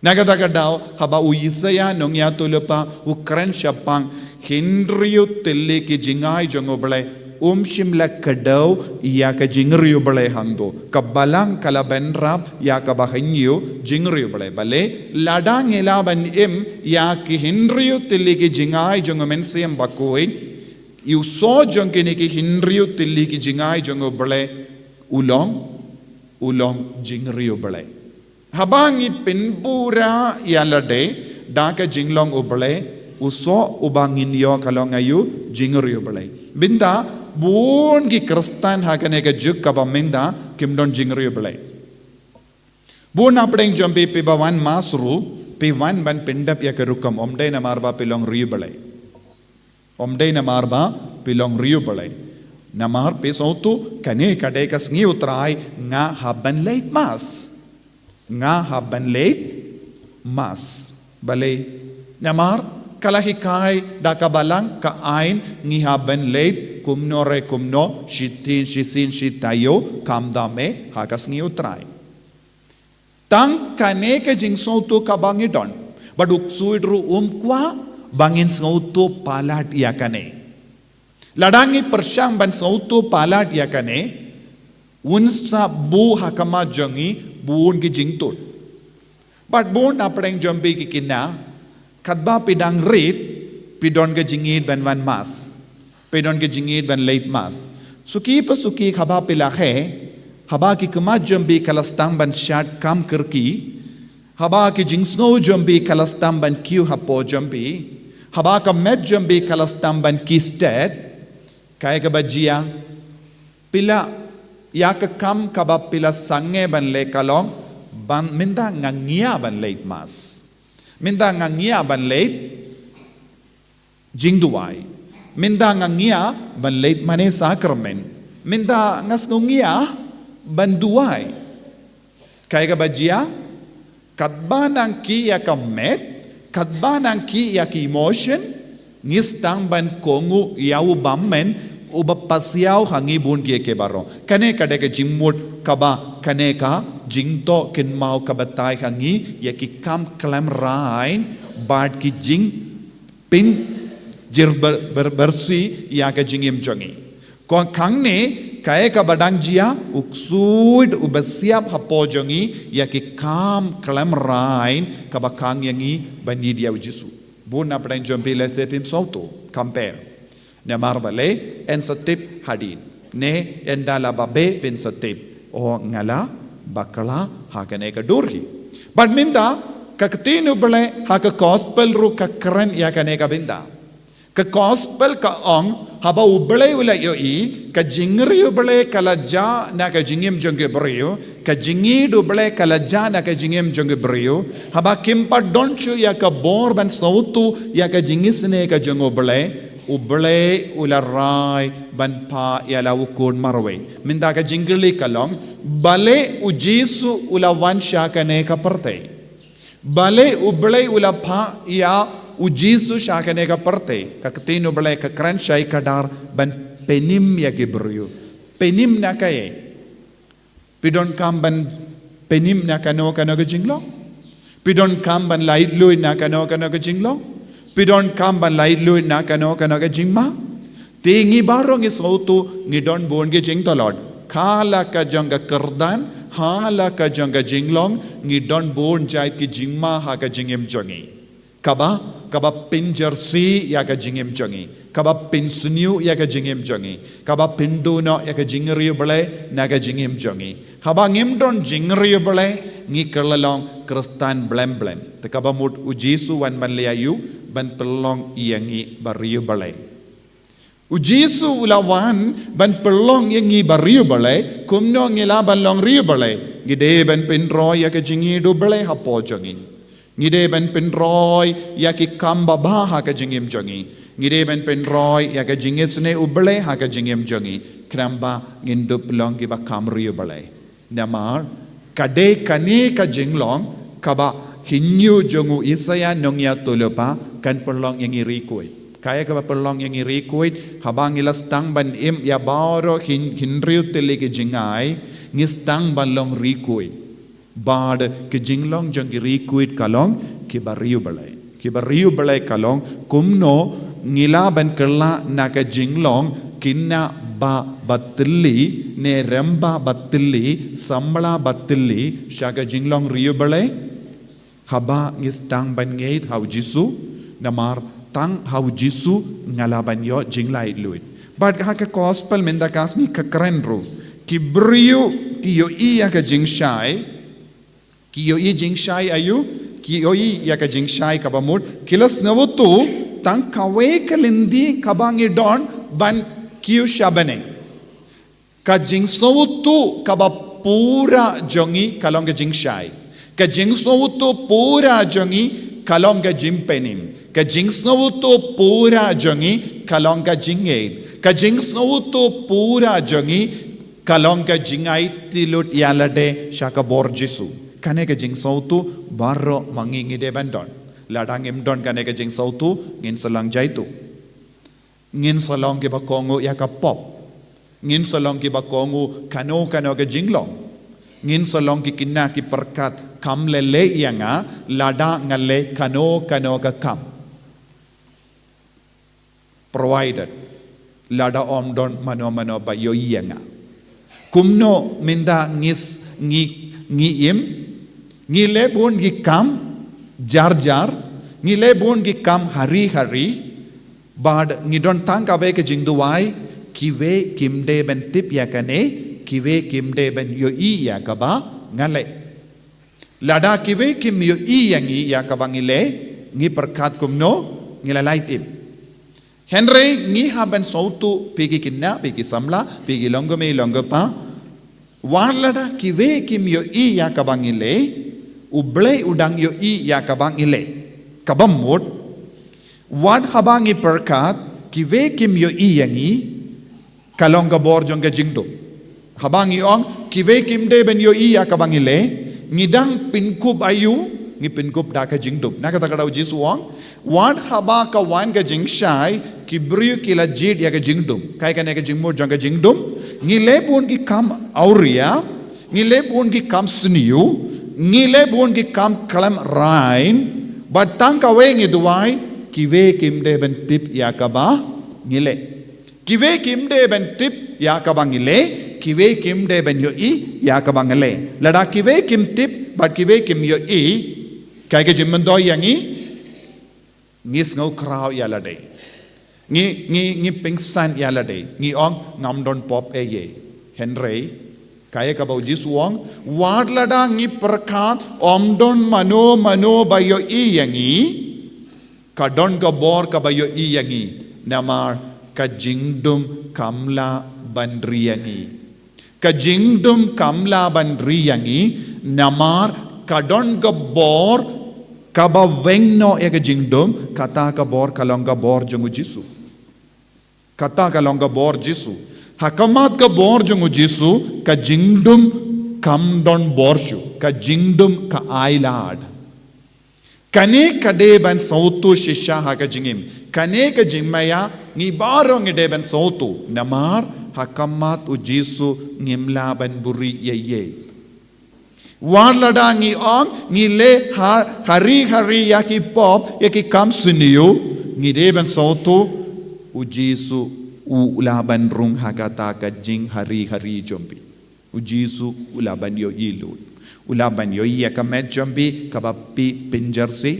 Na kata ka daw, haba u Isaïah nongïathuhlypa u kren shaphang hynriew tylli ki jingai jong U Blei, um shym la kdew ïa ka jingriewblei hangto. Ka balang ka la bynrap ïa kaba hynñiew jingriewblei. Balei, lada ngi lah ban im ïa ki hynriew tylli ki jingai jong U Mynsiem Bakhuid, ïa u soh jong kine ki hynriew tylli ki jingai jong U Blei, u long, u long jingriewblei. Haba ngi pynpura ïa lade da ka jinglong U Blei, u soh uba ngin ïoh ka long aïu, jingriewblei. Mynta, bun ki Khristan ha kane ka juk kaba mynta kim don jingriewblei. Bun na pdeng jong phi, phi ba wan mass ruh, phi wan ban pyndep ïa ka rukom, ym dei namar ba phi long riewblei. Ym dei namar ba phi long riewblei. Namar phi sngewthuh kane ka dei ka sngi U Trai, nga hap ban leit mass. Nga hap ban leit mass. Balei? Namar ka la hikai da ka balang, ka aiñ, ngi hap ban leit kumno re kumno, shisien shisien shi taïew, khamtam eh ha ka sngi U Trai. Tang kane ka jingsngewthuh kaba ngi don. Bad u ksuid ruh um kwah ba ngin sngewthuh palat ïa kane. Lada ngi pyrshang ban sngewthuh palat ïa kane, un sa buh ha khmat jong ngi bun ki jingtud. Bad bun na pdeng jong phi ki khynnah, katba phi dang rit, phi don ka jingïeit ban wan mass. Phi don ka jingïeit ban leit mass. Suki pa suki haba phi la heh, haba ki khmat jong phi ka la sdang ban shad kham kyrkieh, haba ki jingsngew jong phi ka la sdang ban kiew hapoh jong phi, haba ka met jong phi ka la sdang ban kiew stet, kaei kaba jia, phi la, ïa ka kam kaba phi la sangeh ban leh ka long, ban mynta nga ngiah ban leit mass. Mynta nga ngiah ban leit jingduwai. Mynta nga ngiah ban leit mane sakramen. Mynta nga sngew ngiah ban duwai. Kaei kaba jia, katba nang kiew ïa ka met, katba nang kiew ïa ka emotion, ngi sdang ban kohnguh ïa u bymmen, uba pasiaw ha ngi bun kiei kiei baroh. Kane ka dei ka jingmut kaba, kane ka jingthoh kynmaw kaba tai ha ngi, ïa ki kam khlem raiñ, bad ki jing pynjur ber, ber, bersih ïa ka jingim jong ngi. Ko hangne, kaei kaba dang jia, u ksuid uba siap hapoh jong ngi, ïa ki kam khlem raiñ, kaba khang ïa ngi ban ïeit ïa u Jisu. Bun na pdeng jong phi lehse phim sngewthuh, compare. Namar balei, yn sa tip hadien. Ne, ynda la ba beh phin sa tip. O nga la bakla ha kane ka dur hi. Bad mynta, ka ktien U Blei ha ka gospel ruh ka kren ïa kane ka bynta. Ka gospel ka ong, haba U Blei u la ïohi, ka jingriewblei ka la jah na ka jingim jong ki briew, ka jingïeit U Blei ka la jah na ka jingim jong ki briew, haba kim pat don shuh ïa ka bor ban sngewthuh ïa ka jingisynei ka jong U Blei, U Blei u la rai ban phah ïa la u khun marwei. Mynta ka jingkylli ka long, balei u Jisu u la wan sha kane ka pyrthei? Balei U Blei u la phah ïa u Jisu sha kane ka pyrthei? Ka ktien U Blei ka kren shai kdar ban pynim ïa ki briew. Pynim na kaei? Phi donkam ban pynim na kano kano ka jinglong? Phi donkam ban laitluid na kano kano ka jinglong? Phi donkam ban laitluid na kano kano ka jingma? Te ngi baroh ngi sngewthuh ngi don bun ki jingtlot. Ha la ka jong ka kyrdan, ha la ka jong ka jinglong, ngi don bun jait ki jingma ha ka jingim jong ngi. Kaba, kaba pynjyrsieh ïa ka jingim jong ngi. Kaba pynsniew ïa ka jingim jong ngi. Kaba pynduh noh ïa ka jingriewblei na ka jingim jong ngi. Haba ngim don jingriewblei, ngi kylla long Khristan blem blem. Te kaba mut u Jisu u wan ban leh aïu, ban pynlong ïa ngi ba riewblei. U Jisu u la wan ban pynlong ïa ngi ba riewblei, kumno ngi lah ban long riewblei? Ngi dei ban pynroi ïa ka jingïeit U Blei hapoh jong ngi. Ngi dei ban pynroi ïa ki kam babha ha ka jingim jong ngi. Ngi dei ban pynroi ïa ka jingisynei U Blei ha ka jingim jong ngi. Khnang ba ngin dup long kiba kham riewblei. Namar ka dei kane ka jinglong kaba hynñiew jong u Isaïah nongïathuhlypa kan pynlong ïa ngi riewkhuid. Kaei kaba pynlong ïa ngi riewkhuid? Haba ngi la sdang ban im ïa baroh hynriew tylli ki jingai, ngi sdang ban long riewkhuid. Bad ki jinglong jong ki riewkhuid ka long kiba riewblei. Kiba riewblei ka long kumno ngi lah ban kylla na ka jinglong khynnah ba ba tylli, ne rangbah ba tylli, samla ba tylli sha ka jinglong riewblei. Haba ngi sdang ban ngeit ha u Jisu, namar tang ha u Jisu nga lah ban ïoh jinglaitluid. Bad ha ka gospel mynta ka sngi ka kren ruh, ki briew ki ïohi ïa ka jingshai, ki ïohi jingshai aïu, ki ïohi ïa ka jingshai kaba mut, ki la sngewthuh tang kawei ka lynti kaba ngi don ban kiew sha bneng. Ka jingsngewthuh kaba pura jong ngi ka long ka jingshai. Ka jingsngewthuh pura jong ngi ka long ka jingpynim. Ka jingsngewthuh pura jong ngi ka long ka jingngeit. Ka jingsngewthuh pura jong ngi ka long ka jingaiti lut ïa lade sha ka bor Jisu. Kane ka jingsngewthuh baroh ma ngi ngi dei ban don. Lada ngim don kane ka jingsngewthuh, ngin sa long jaituh. Ngin sa long kiba kohnguh ïa ka pop. Ngin sa long kiba kohnguh kano kano ka jinglong. Ngin sa long ki khynnah ki pyrkhat kam leh leh ïa nga lada nga leh kano kano ka kam. Provided lada ym don mano mano ba ïohi ïa nga. Kumno mynta ngi s-, ngi, ngi im, ngi leh bun ki kam jar jar, ngi leh bun ki kam hari hari, bad ngi don tang kawei ka jingduwai, kiwei kim dei ban tip ïa kane, kiwei kim dei ban ïohi ïa kaba nga leh. Lada kiwei kim ïohi ïa ngi ïa kaba ngi leh, ngi pyrkhat kumno, ngi la lait im. Hynrei ngi hap ban sngewthuh, phi ki khynnah, phi ki samla, phi ki longkmie longkpa, wat lada kiwei kim ïohi ïa kaba ngi leh, U Blei u dang ïohi ïa kaba ngi leh. Kaba mut, wat haba ngi pyrkhat kiwei kim ïohi ïa ngi, ka long ka bor jong ka jingdup. Haba ngi ong kiwei kim dei ban ïohi ïa kaba ngi leh, ngi dang pynkup aïu? Ngi pynkup da ka jingdup. Na kata ka daw Jisu u ong, wat haba ka wan ka jingshai, ki briew ki la jied ïa ka jingdup. Kaei kane ka jingmut jong ka jingdup? Ngi leh bun ki kam awria, ngi leh bun ki kam sniew, ngi leh bun ki kam khlem raiñ, bad tang kawei ngi duwai, kiwei kim dei ban tip ïa kaba ngi leh. Kiwei kim dei ban tip ïa kaba ngi leh, kiwei kim dei ban ïohi ïa kaba ngi leh. Lada kiwei kim tip bad kiwei kim ïohi, kaei ka jingmyntoi ïa ngi? Ngi sngewkhraw ïa lade. Ngi, ngi, ngi pynsan ïa lade. Ngi ong ngam don pop ei ei. Hynrei kaei kaba u Jisu u ong, wat lada ngi pyrkhat ym don mano mano ba ïohi ïa ngi, ka don ka bor kaba ïohi ïa ngi, namar ka jingdum kam lah ban ri ïa ngi. Ka jingdum kam lah ban ri ïa ngi, namar ka don ka bor kaba weng noh ïa ka jingdum, kata ka bor ka long ka bor jong u Jisu. Kata ka long ka bor Jisu. Ha khmat ka bor jong u Jisu, ka jingdum kam don bor shuh, ka jingdum ka ailad. Kane ka dei ban sngewthuh shisha ha ka jingim. Kane ka jingmaïa ngi baroh ngi dei ban sngewthuh. Namar ha khmat u Jisu ngim lah ban buhrieh ei ei. Wat lada ngi ong ngi leh ha-, hari hari ïa ki pop, ïa ki kam sniew, ngi dei ban sngewthuh u Jisu u lah ban rung ha kata ka jinghari hari jong phi. U Jisu u lah ban ïohi lut. U lah ban ïohi ïa ka met jong phi kaba phi pynjyrsi.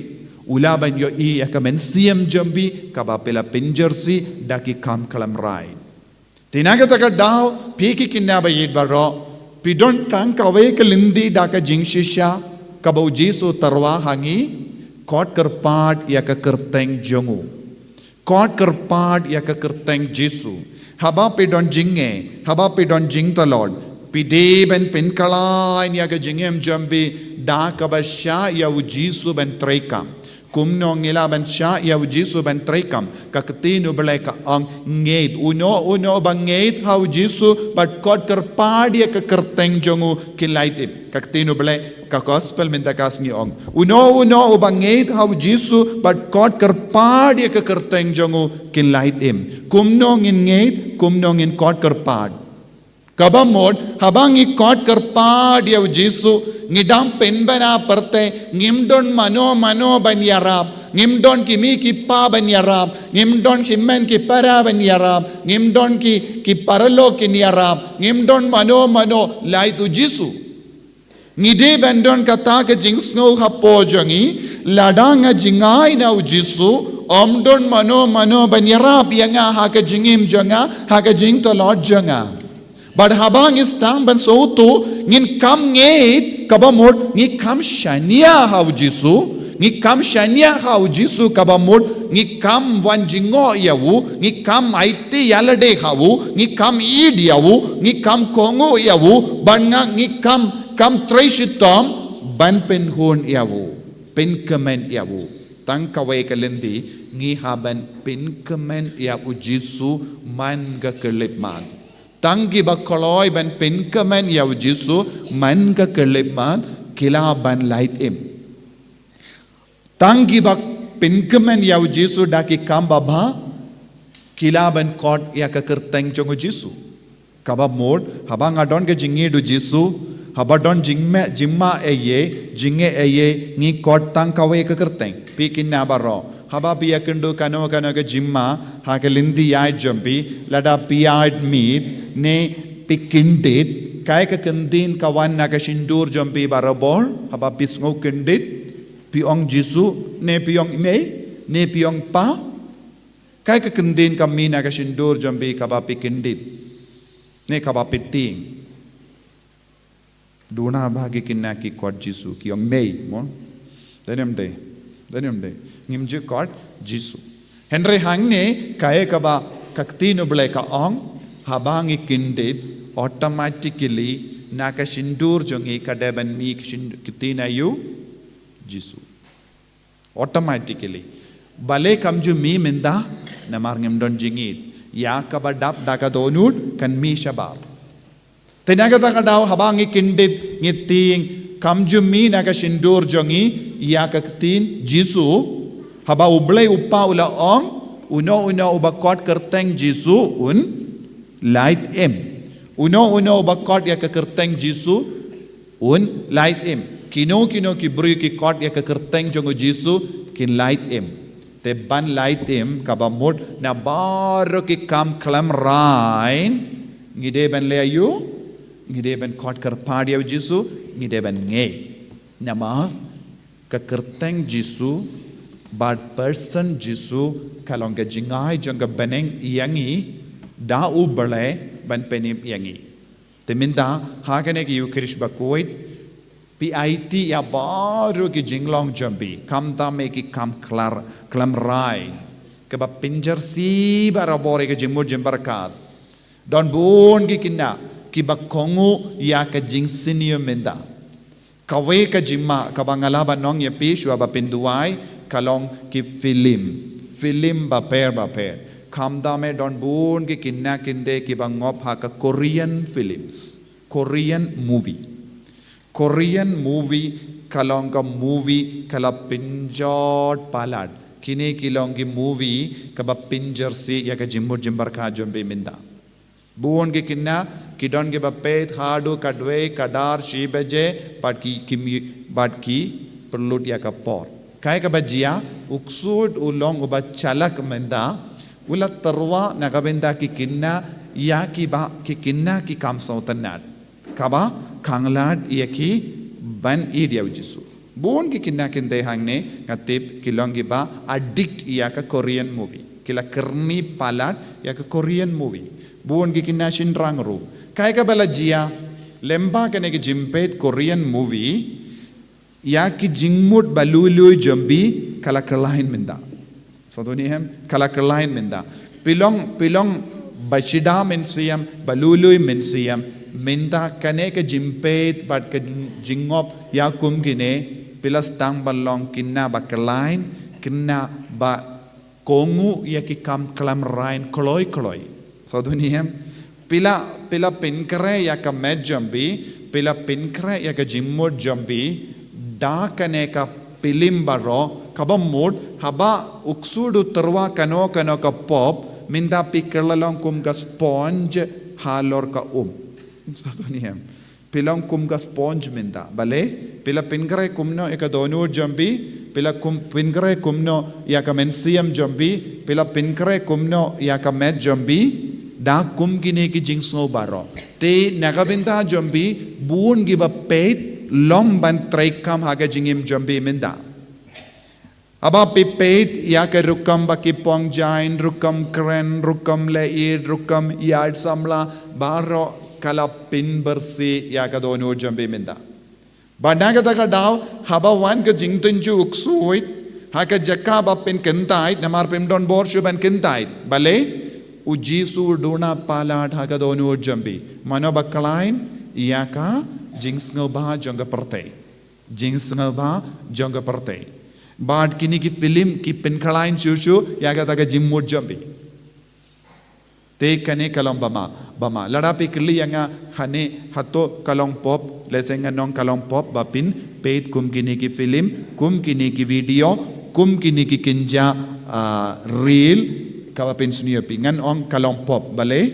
U lah ban ïohi ïa ka mynsiem jong phi kaba phi la pynjyrsi da ki kam khlem raiñ. Te na kata ka daw, phi ki khynnah ba ïeit baroh, phi don tang kawei ka lynti da ka jingshisha kaba u Jisu u tyrwa ha ngi, khot kyrpad ïa ka kyrteng jong u. Kot kyrpad ïa ka kyrteng Jisu. Haba phi don jingeh, haba phi don jingtlot, phi dei ban pynkylla ïa ka jingim jong phi da kaba shah ïa u Jisu ban treikam. Kumno ngi lah ban shah ïa u Jisu ban treikam? Ka ktien u Blei ka ong, ngeit. Uno uno ba ngeit ha u Jisu bad kot kyrpad ïa ka kyrteng jong u, kin lait im. Ka ktien u Blei, ka gospel mynta ka sngi ong, uno uno uba ngeit ha u Jisu bad kot kyrpad ïa ka kyrteng jong u, kin lait im. Kumno ngin ngeit, kumno ngin kot kyrpad? Kaba mut, haba ngi kot kyrpad ïa u Jisu, ngi dang pynbna pyrthei, ngim don mano mano ban ïarap, ngim don ki mei ki pa ban ïarap, ngim don ki hynmen ki para ban ïarap, ngim don ki, ki paralok kin ïarap, ngim don mano mano, lait u Jisu. Ngi dei ban don kata ka jingsngew hapoh jong ngi, lada nga jngai na u Jisu, ym don mano mano ban ïarap ïa nga ha ka jingim jong nga, ha ka jingtlot jong nga. Bad haba ngi sdang ban sngewthuh, ngin kam ngeit, kaba mut ngi kam shaniah ha u Jisu, ngi kam shaniah ha u Jisu, kaba mut ngi kam wan jngoh ïa u, ngi kam aiti ïalade ha u, ngi kam ïeit ïa u, ngi kam kohnguh ïa u, bad nga ngi kam, kam trei shitom ban pynhun ïa u, pynkmen ïa u. Tang kawei ka lynti, ngi hap ban pynkmen ïa u Jisu man ka khyllipmat. Tang kiba kloi ban pynkmen ïa u Jisu man ka khyllipmat, ki lah ban lait im. Tang kiba pynkmen ïa u Jisu da ki kam babha, ki lah ban kot ïa ka kyrteng jong u Jisu. Kaba mut, haba nga don ka jingïeit u Jisu, haba don jingmeh, jingma eiei, jingeh eiei, ngi kot tang kawei ka kyrteng. Phi kine baroh, haba phi ïakynduh kano kano ka jingma ha ka lynti ïaid jong phi, lada phi ïaid miet ne phi kyndit, kaei ka kyntien ka wan na ka shyntur jong phi barabor, haba phi sngew kyndit? Phi ong Jisu, ne phi ong mei, ne phi ong pa? Kaei ka kyntien ka mih na ka shyntur jong phi kaba phi kyndit, ne kaba phi tieng? Duna ba ki kine ki kot Jisu, ki ong mei, mo? Dei ne ym dei? Dei ne ym dei? Ngim ju kot Jisu. Hynrei hangne, kaei kaba ka ktien u Blei ka ong, haba ngi kyndit, automatically na ka shyntur jong ngi ka dei ban mih ka shyn-, ktien aïu? Jisu. Automatically. Balei kam ju mih mynta? Namar ngim don jingïeit. Ïa kaba dap da ka dohnud kan mih shabar. Te na kata ka daw haba ngi kyndit ngi tieng, kam ju mih na ka shyntur jong ngi ïa ka ktien Jisu. Haba u Blei u Pa u la ong, uno uno uba kot kyrteng Jisu un lait im. Uno uno uba kot ïa ka kyrteng Jisu un lait im. Kino kino ki briew ki kot ïa ka kyrteng jong u Jisu kin lait im. Te ban lait im kaba mut na baroh ki kam khlem rai, ngi dei ban leh aïu? Ngi dei ban kot kyrpad ïa u Jisu, ngi dei ban ngeit. Namar ka kyrteng Jisu bad person Jisu ka long ka jingai jong ka bneng ïa ngi da u Blei ban pynim ïa ngi. Te mynta ha kane ka Eucharist bakhuid, phi aiti ïa baroh ki jinglong jong phi, khamtam ïa ki kam khlem, khlem rai, kaba pynjyrsieh barabor ïa ka jingmut jingpyrkhat. Don bun ki khynnah kiba kohnguh ïa ka jingsniew mynta. Kawei ka jingma kaba nga lah ban ong ïa phi shuwa ba phin duwai ka long ki film. Film bapher bapher. Khamtam eh don bun ki khynnah khyndai kiba ngop ha ka Korean films. Korean movie. Korean movie ka long ka movie ka la pynjot palat. Kine ki long ki movie kaba pynjyrsieh ïa ka jingmut jingpyrkhat jong phi mynta. Bun ki khynnah ki don kiba peit haduh ka dwei ka dar shi baje bad ki, ki mih, bad ki pynlut ïa ka por. Kaei kaba jia, u ksuid u long uba shalak mynta, u la tyrwa na ka bynta ki khynnah ïa kiba, ki khynnah ki kam sngewtynnad. Kaba khanglad ïa ki ban ïeit ïa u Jisu. Bun ki khynnah khyndai hangne nga tip ki long kiba addict ïa ka Korean movie. Ki la kyrni palat ïa ka Korean movie. Bun ki khynnah shynrang ruh. Kaei kaba la jia, lyngba kane ka jingpeit Korean movie, ïa ki jingmut ba lui lui jong phi ka la kyllain mynta. Sngewthuh ne em, ka la kyllain mynta. Phi long, phi long ba shida mynsiem, ba lui lui mynsiem, mynta kane ka jingpeit bad ka jingngop ïa kum kine, phi la sdang ban long khynnah ba kyllain, khynnah ba kohnguh ïa ki kam khlem raiñ kloi kloi. Sngewthuh ne em, phi la, phi la pynkhreh ïa ka met jong phi, phi la pynkhreh ïa ka jingmut jong phi da kane ka phlim baroh, kaba mut haba u ksu u tyrwa kano kano ka pop, mynta phi kylla long kum ka sponge halor ka um. Sngewthuh ne em, phi long kum ka sponge mynta. Balei? Phi la pynkhreh kumno ïa ka dohnud jong phi, phi la kum, pynkhreh kumno ïa ka mynsiem jong phi, phi la pynkhreh kumno ïa ka met jong phi da kum kine ki jingsngew baroh. Te na ka bynta jong phi, bun kiba peit lom ban treikam ha ka jingim jong phi mynta. Haba phi peit ïa ka rukom ba ki phong jaiñ, rukom kren, rukom leit, rukom ïaid samla, baroh ka la pynbieit ïa ka dohnud jong phi mynta. Bad na kata ka daw, haba wan ka jingtynjuh u ksuid ha ka jaka ba phin kyntait, namar phim don bor shuh ban kyntait. Balei? U Jisu u duna palat ha ka dohnud jong phi. Mano ba khlaiñ? Ïa ka jingsngewbha jong ka pyrthei. Jingsngewbha jong ka pyrthei. Bad kine ki phlim ki pynkhlaiñ shuh shuh ïa kata ka jingmut jong phi. Te kane ka long ba ma, ba ma. Lada phi kylli ïa nga, hangne hato ka long pop, lehse ngan ong ka long pop ba phin peit kum kine ki phlim, kum kine ki video, kum kine ki kynja, ah, reel, kaba pynsniew ïa phi. Ngan ong ka long pop, balei?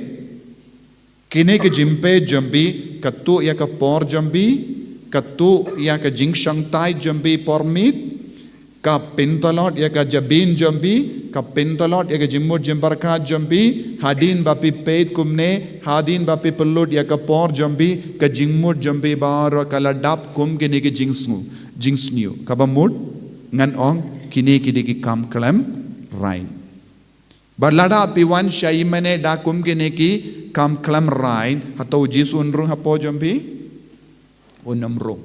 Kine ki jingpeit jong phi, ka tuh ïa ka por jong phi, ka tuh ïa ka jingshongthait jong phi por miet, ka pyntlot ïa ka jabieng jong phi, ka pyntlot ïa ka jingmut jingpyrkhat jong phi, hadien ba phi peit kumne, hadien ba phi pynlut ïa ka por jong phi, ka jingmut jong phi baroh ka la dap kum kine ki jingsngew, jingsniew. Kaba mut, ngan ong, kine ki dei ki kam khlem raiñ. Bad lada phi wan sha ïing mane da kum kine ki kam khlem raiñ, hato u Jisu un rung hapoh jong phi? Un ym rung.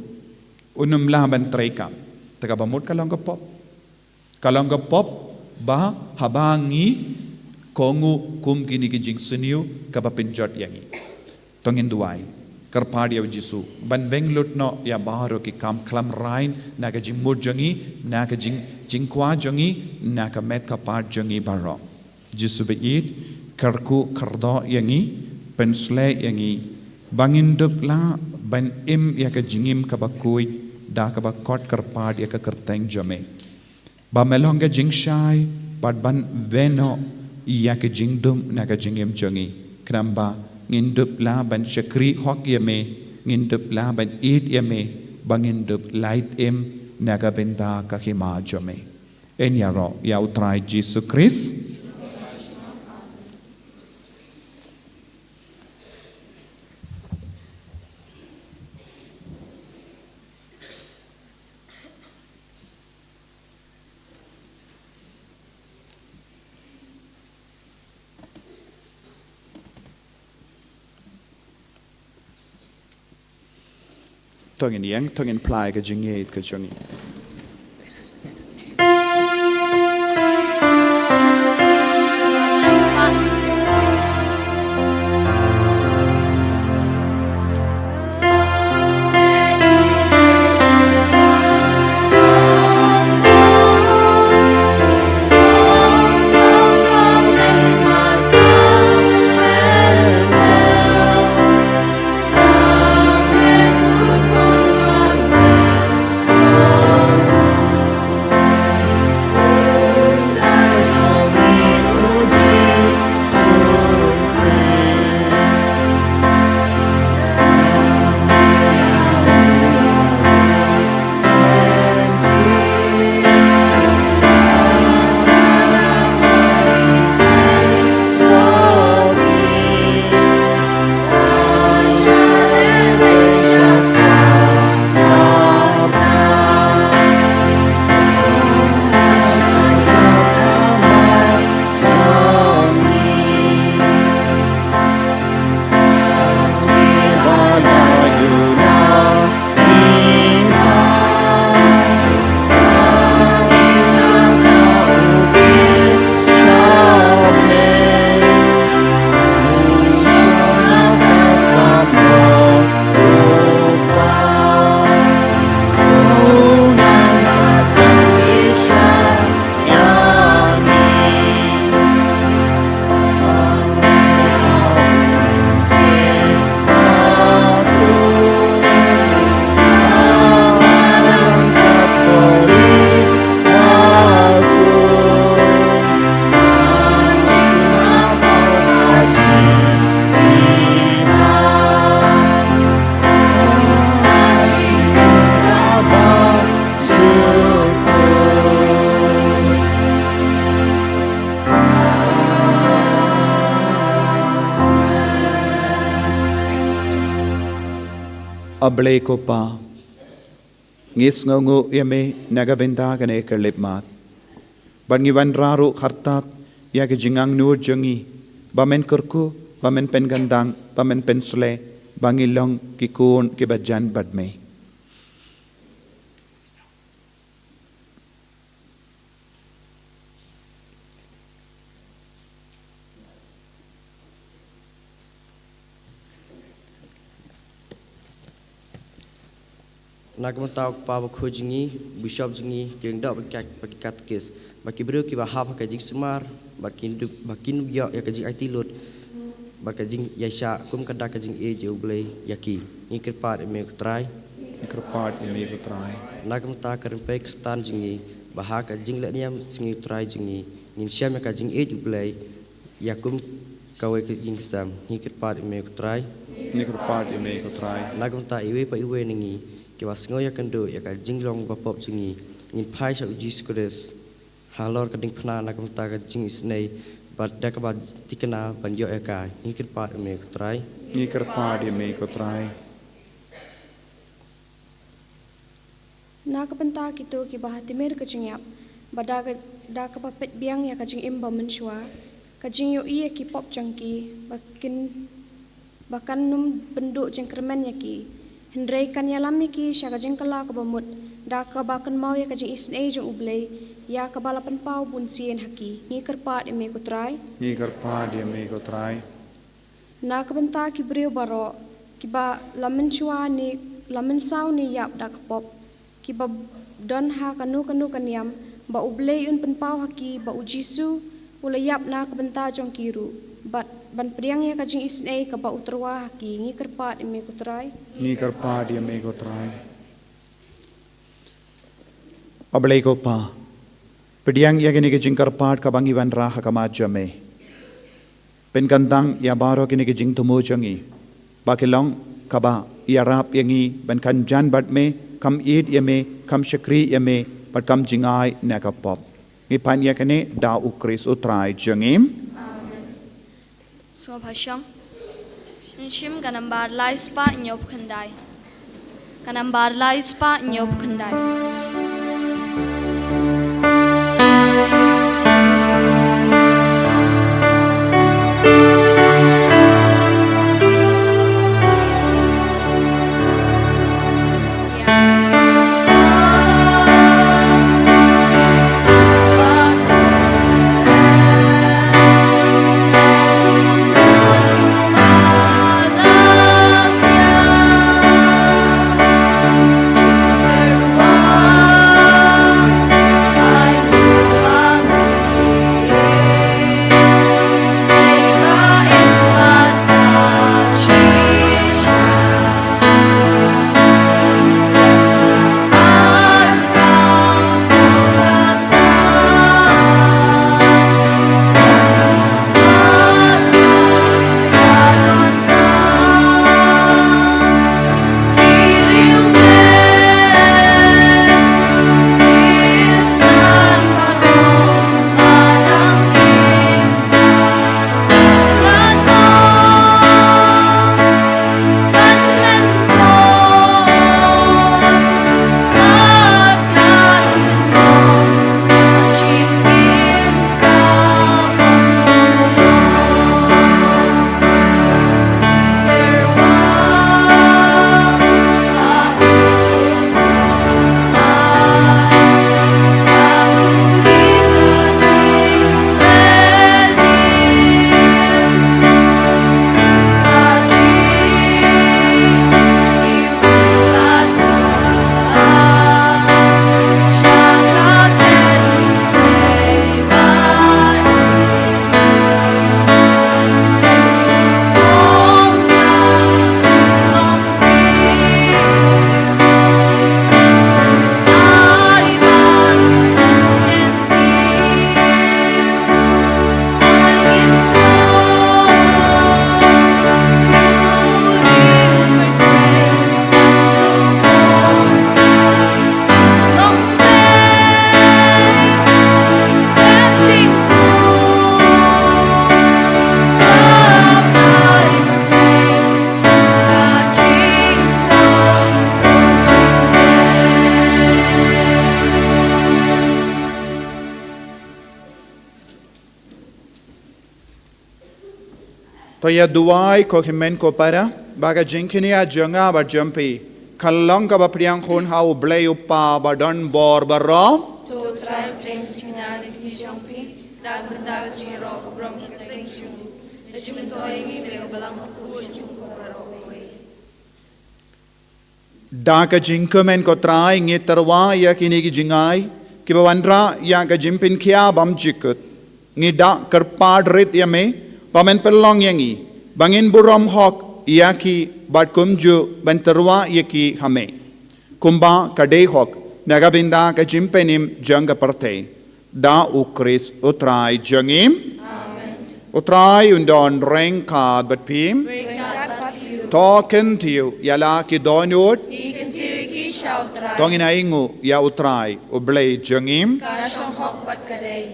Un ym lah ban treikam. Te kaba mut ka long ka pop. Ka long ka pop ba haba ngi kohnguh kum kine ki jingsniew, kaba pynjot ïa ngi. To ngin duwai, kyrpad ïa u Jisu ban weng lut noh ïa baroh ki kam khlem raiñ na ka jingmut jong ngi, na ka jing, jingkwah jong ngi, na ka met ka phad jong ngi baroh. Jisu ba ïeit, kyrkhu kyrdoh ïa ngi, pynshlei ïa ngi ba ngin dup lah ban im ïa ka jingim kaba khuid da kaba khot kyrpad ïa ka kyrteng jong me. Ba me long ka jingshai, bad ban weng noh ïa ka jingdum na ka jingim jong ngi. Khnang ba ngin dup lah ban shakri hok ïa me, ngin dup lah ban ïeit ïa me, ba ngin dup lait im na ka bynta ka hima jong me. Yn ïaroh ïa u Trai Jisu Khrist. To ngin ïeng, to ngin phla ïa ka jingïeit ka jong ngi. A Blei ko Pa, ngi sngewnguh ïa me na ka bynta kane ka lipmat. Bad ngi wanrah ruh kyrpad ïa ka jingangnud jong ngi, ba men kyrkhu, ba men pynkyndang, ba men pynshlei, ba ngin long ki khun kiba jan bad me. Na ka bynta u kpa bakhuid jong ngi, u bishop jong ngi, ki lyngdoh bad ki kat-, bad ki katekist, bad ki briew kiba hap ha ka jingsumar, bad kin dup, bad kin ïoh ïa ka jingaiti lut, bad ka jingïaishah kum ka dak ka jingïeit ïa U Blei ïa ki. Ngi kyrpad ïa me ko Trai. Ngi kyrpad ïa me ko Trai. Na ka bynta ka rympei kyrtan jong ngi, ba ha ka jingleh niam sngi U Trai jong ngi, ngin shem ïa ka jingïeit U Blei ïa kum kawei ka jingsdang. Ngi kyrpad ïa me ko Trai. Ngi kyrpad ïa me ko Trai. Na ka bynta iwei pa iwei na ngi kiba sngew ïakynduh ïa ka jinglong bapop jong ngi, ngin phai sha U Jisu Khrist halor ka diengphna na ka bynta ka jingisynei, bad da kaba thikna ban ïoh ïa ka. Ngi kyrpad ïa me ko Trai. Ngi kyrpad ïa me ko Trai. Na ka bynta kito kiba ha tmier ka jingïap, ba da ka, da kaba peit biang ïa ka jingim ba mynshuwa, ka jingïohi ïa ki pop jong ki, ba kin, ba kan ym pynduh jingkyrmen ïa ki. Hynrei kan ïalam ïa ki sha ka jingkylla kaba mut, da kaba kynmaw ïa ka jingisynei jong U Blei, ïa kaba la pynpaw bunsien ha ki. Ngi kyrpad ïa me ko Trai. Ngi kyrpad ïa me ko Trai. Na ka bynta ki briew baroh, kiba la mynshuwa ne, la mynsaw ne ïap da ka pop, kiba don ha kano kano ka niam, ba U Blei un pynpaw ha ki, ba U Jisu u la ïap na ka bynta jong ki ruh, bad ban pdiang ïa ka jingisynei kaba u tyrwa ha ki. Ngi kyrpad ïa me ko Trai. Ngi kyrpad ïa me ko Trai. A Blei ko Pa, pdiang ïa kane ka jingkyrpad kaba ngi wanrah ha khmat jong me. Pynkyndang ïa baroh kine ki jingthmu jong ngi, ba ki long kaba ïarap ïa ngi ban kham jan bad me, kham ïeit ïa me, kham shakri ïa me, bad kham jngai na ka pop. Ngi pan ïa kane da U Khrist U Trai jong ngi. Amen. Sngewbha shong. Shim ka nambar lai spah hynñiew phew khyndai. Ka nambar lai spah hynñiew phew khyndai. To ïa duwai ko hynmen ko para, ba ka jingkñia jong nga bad jong phi kan long kaba pdiang hun ha U Blei U Kpa ba don bor baroh. To U Trai pdiang jingkñia jong phi, da ka bynta ka jingïaroh ka burom ka kyrteng jong u, da jingmyntoi ïa ngi Blei u Balang bakhuid jong u baroh kawei. Da ka jingkmen ko Trai ngi tyrwa ïa kine ki jingai kiba wanrah ïa ka jingpynkhia bymjukut. Ngi da kyrpad rit ïa me ba men pynlong ïa ngi ba ngin burom hok ïa ki bad kumjuh ban tyrwa ïa ki ha me, kumba ka dei hok, na ka bynta ka jingpynim jong ka pyrthei. Da U Khrist U Trai jong ngi. Amen. U Trai un don ryngkat bad phi. Ryngkat bad phi. To kyntiew ïa la ki dohnud. Ngi kyntiew ïa ki sha U Trai. To ngin ainguh ïa U Trai U Blei jong ngi. Ka shong hok bad ka dei.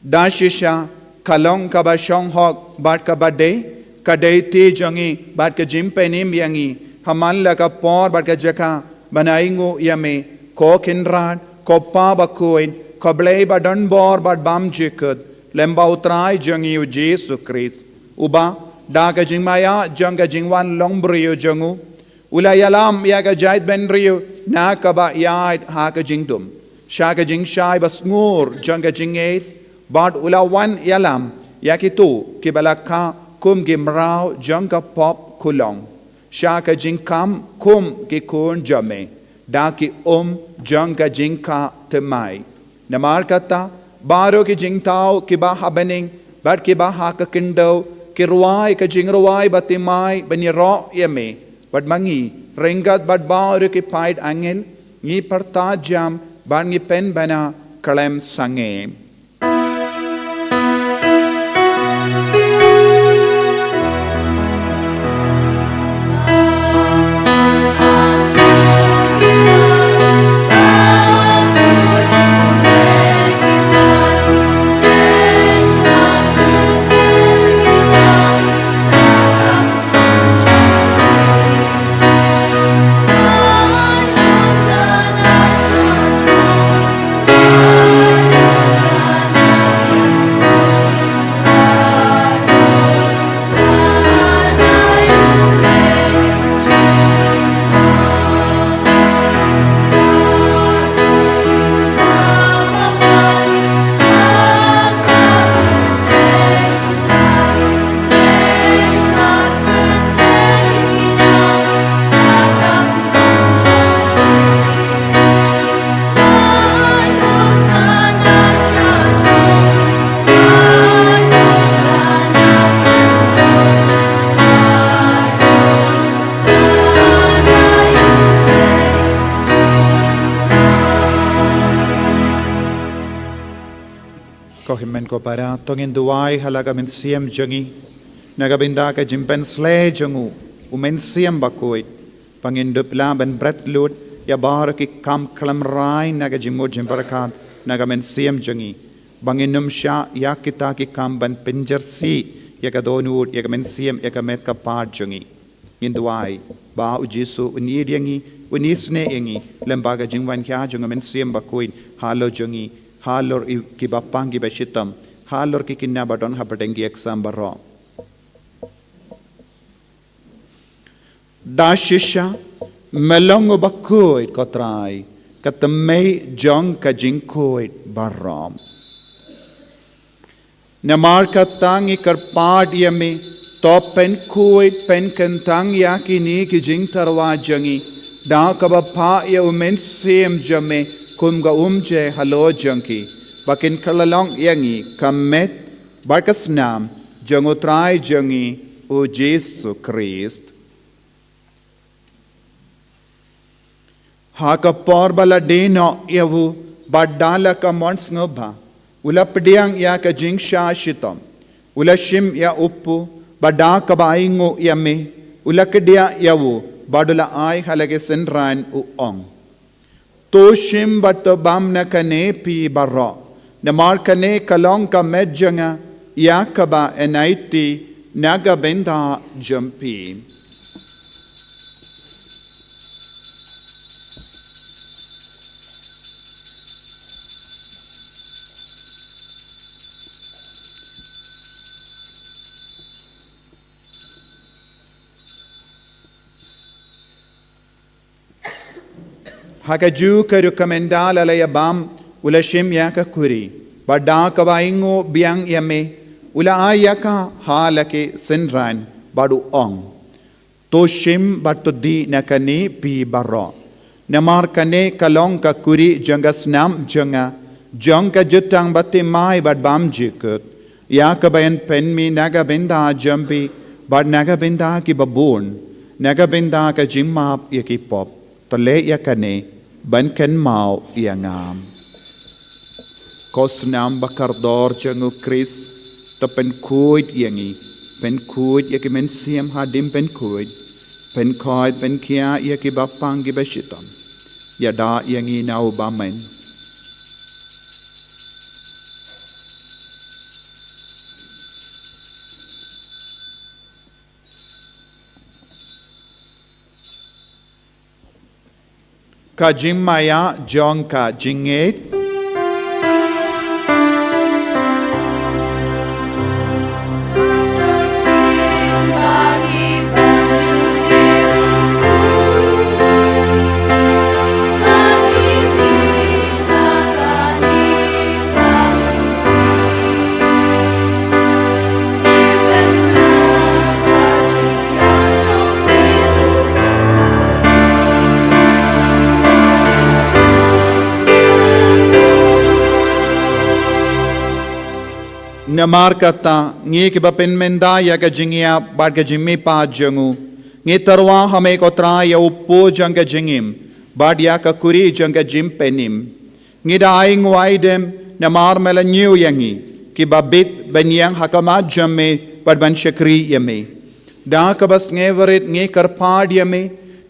Da shisha ka long kaba shong hok bad kaba dei, ka dei ti jong ngi bad ka jingpynim ïa ngi ha man la ka por bad ka jaka ban ainguh ïa me, ko Kynrad, ko Pa bakhuid, ko Blei ba don bor bad bymjukut, lem bad U Trai jong ngi U Jisu Khrist, uba da ka jingmaïa jong ka jingwan long briew jong u, u la ïalam ïa ka jaitbynriew na kaba ïaid ha ka jingdum sha ka jingshai basngur jong ka jingngeit, bad u la wan ïalam ïa kito kiba la kha kum ki mraw jong ka pop khulong sha ka jingkam kum ki khun jong me da ki um jong ka jingkha thymmai. Namar kata, baroh ki jingthaw kiba ha bneng bad kiba ha ka khyndew ki rwai ka jingrwai bathymmai ban ïaroh ïa me bad ma ngi, ryngkat bad baroh ki paid angel, ngi pyrta jam bad ngi pynbna khlem sangeh. Ko hynmen ko para, to ngin duwai ha la ka mynsiem jong ngi, na ka bynta ka jingpynsleh jong u, u Mynsiem Bakhuid, ba ngin dup lah ban bret lut ïa baroh ki kam khlem rai na ka jingmut jingpyrkhat na ka mynsiem jong ngi, ba ngin ym shah ïa kita ki kam ban pynjyrsieh ïa ka dohnud, ïa ka mynsiem, ïa ka met ka phad jong ngi. Ngin duwai ba U Jisu un ïeit ïa ngi, un isynei ïa ngi, lem bad ka jingwan khia jong u Mynsiem Bakhuid halor jong ngi, halor i, kiba pang kiba shitom, halor ki khynnah ba don hapdeng ki exam baroh. Da shisha me long u bakhuid ko Trai, ka thymmei jong ka jingkhuid baroh. Namar kata ngi kyrpad ïa me, to pynkhuid pynkyntang ïa kine ki jingtyrwa jong ngi da kaba phah ïa u Mynsiem jong me kum ka umjai halor jong ki, ba kin kylla long ïa ngi ka met bad ka snam jong u Trai jong ngi u Jisu Khrist. Ha ka por ba la die noh ïa u, bad da la ka mon sngewbha, u la pdiang ïa ka jingshah shitom, u la shim ïa u kpu, bad da kaba ainguh ïa me, u la kdiah ïa u, bad u la ai ha la ki synran, u ong: To shim bad to bam na kane phi baroh, namar kane ka long ka met jong nga, ïa kaba yn aiti na ka bynta jong phi. Ha kajuh ka rukom ynda la la ïabam, u la shim ïa ka kuri, bad da kaba ainguh biang ïa me, u la ai ïa ka ha la ki synran, bad u ong: To shim bad to dih na kane phi baroh. Namar kane ka long ka kuri jong ka snam jong nga, jong ka jutang bathymmai bad bymjukut, ïa kaba yn pynmih na ka bynta jong phi, bad na ka bynta ki babun, na ka bynta ka jingmap ïa ki pop. To leh ïa kane ban kynmaw ïa nga. Ko snam ba kordor jong u Khrist, to pynkhuid ïa ngi, pynkhuid ïa ki mynsiem hadien pynkhuid, pynkhuid pynkhiah ïa ki bapang ki bashitom. Ïada ïa ngi na u bymman. Ka jingmaïa jong ka jingngeit. Namar kata, ngi kiba pynmynta ïa ka jingïap bad ka jingmihpat jong u, ngi tyrwa ha me ko Trai ïa u puh jong ka jingim bad ïa ka kuri jong ka jingpynim. Ngi da ainguh aidem namar me la ñiew ïa ngi kiba bit ban ïeng ha khmat jong me bad ban shakri ïa me. Da kaba sngewrit ngi kyrpad ïa me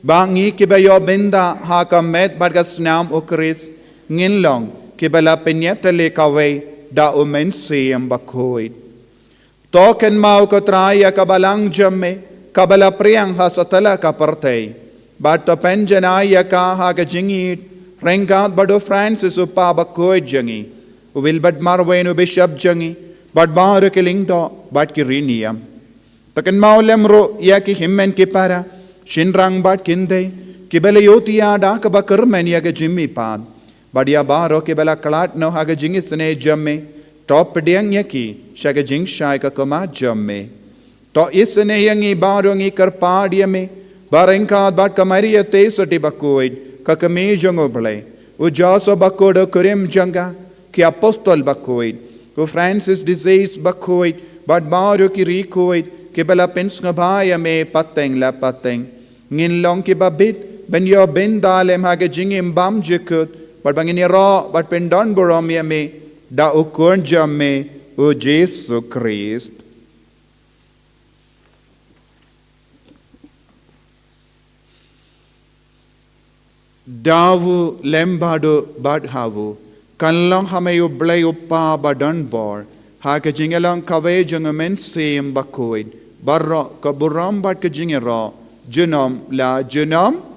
ba ngi kiba ïoh bynta ha ka met bad ka snam u Khrist, ngin long kiba la pynïatylli kawei da u Mynsiem Bakhuid. To kynmaw ko Trai ïa ka balang jong me kaba la phriang ha satlak ka pyrthei, bad to pynjanai ïa ka ha ka jingïeid ryngkat bad u Francis u Kpa Bakhuid jong ngi, u Wilbert Marwein u Bishop jong ngi, bad baroh ki lyngdoh bad ki riewniam. To kynmaw lem ruh ïa ki hynmen ki para, shynrang bad kynthei, kiba la ïohthiah da kaba kyrmen ïa ka jingmihpat, bad ïa baroh kiba la khlad noh ha ka jingisynei jong me, to pdiang ïa ki sha ka jingshai ka khmat jong me. To isynei ïa ngi baroh, ngi kyrpad ïa me ba ryngkat bad ka Maria Theisotti Bakhuid, ka Kmie jong u Blei, u Joseph Bakhuid u kurim jong ka, ki Apostol Bakhuid, u Francis de Sales Bakhuid, bad baroh ki riewkhuid kiba la pynsngewbha ïa me pateng la pateng, ngin long kiba bit ban ïoh bynta lem ha ka jingim bymjukut, bad ba ngin ïaroh bad pyndonburom ïa me da u Khun jong me, u Jisu Khrist. Da u lem bad u bad ha u, kan long ha me U Blei U Kpa badonbor, ha ka jingïalang kawei jong u Mynsiem Bakhuid, baroh ka burom bad ka jingïaroh junom la junom.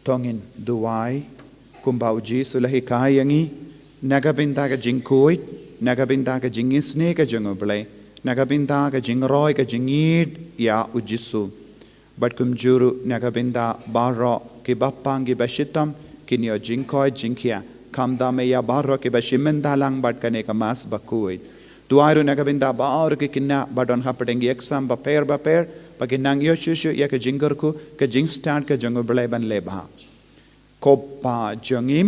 To ngin duwai kumba u Jisu u la hikai ïa ngi, na ka bynta ka jingkhuid, na ka bynta ka jingisynei ka jong u Blei, na ka bynta ka jingroi ka jingïeid ïa u Jisu. Bad kumjuh ruh na ka bynta baroh ki bapang ki bashitom, kin ïoh jingkhuid jingkhiah, khamtam ïa baroh kiba shim bynta lang bad kane ka Mass bakhuid. Duwai ruh na ka bynta baroh ki khynnah ba don hapdeng ki exam bapher bapher, ba kin nang ïoh shuh shuh ïa ka jingkyrkhu, ka jingstad ka jong u Blei ban leh bha. Ko Kpa jong ngi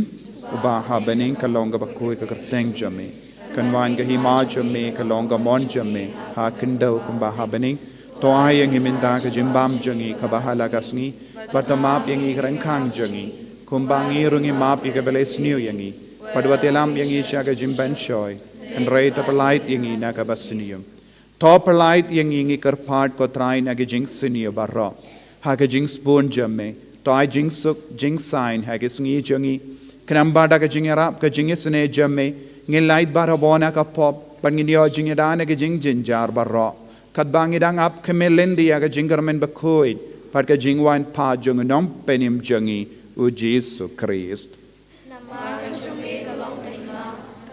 uba ha bneng, ka long kaba khuid ka kyrteng jong me. Kan wan ka hima jong me, ka long ka mon jong me ha khyndew kumba ha bneng. To ai ïa ngi mynta ka jingbam jong ngi kaba ha la ka sngi, bad to map ïa ngi ki ryngkang jong ngi, kumba ngi ruh ngi map ïa kiba leh sniew ïa ngi. Bad wat ïalam ïa ngi sha ka jingpynshoi, hynrei to pyllait ïa ngi na kaba sniew. To pyllait ïa ngi, ngi kyrpad ko Trai, na ki jingsniew baroh, ha ka jingsbun jong me. To ai jingsuk jingsaiñ ha ki sngi jong ngi, khnang ba da ka jingïarap ka jingisynei jong me, ngin lait baroh bun na ka pop, bad ngin ïoh jingïada na ki jingjynjar baroh, katba ngi dang ap khmih lynti ïa ka jingkyrmen bakhuid bad ka jingwan pat jong u Nongpynim jong ngi, u Jisu Khrist. Namar ka jong me ka long ka hima,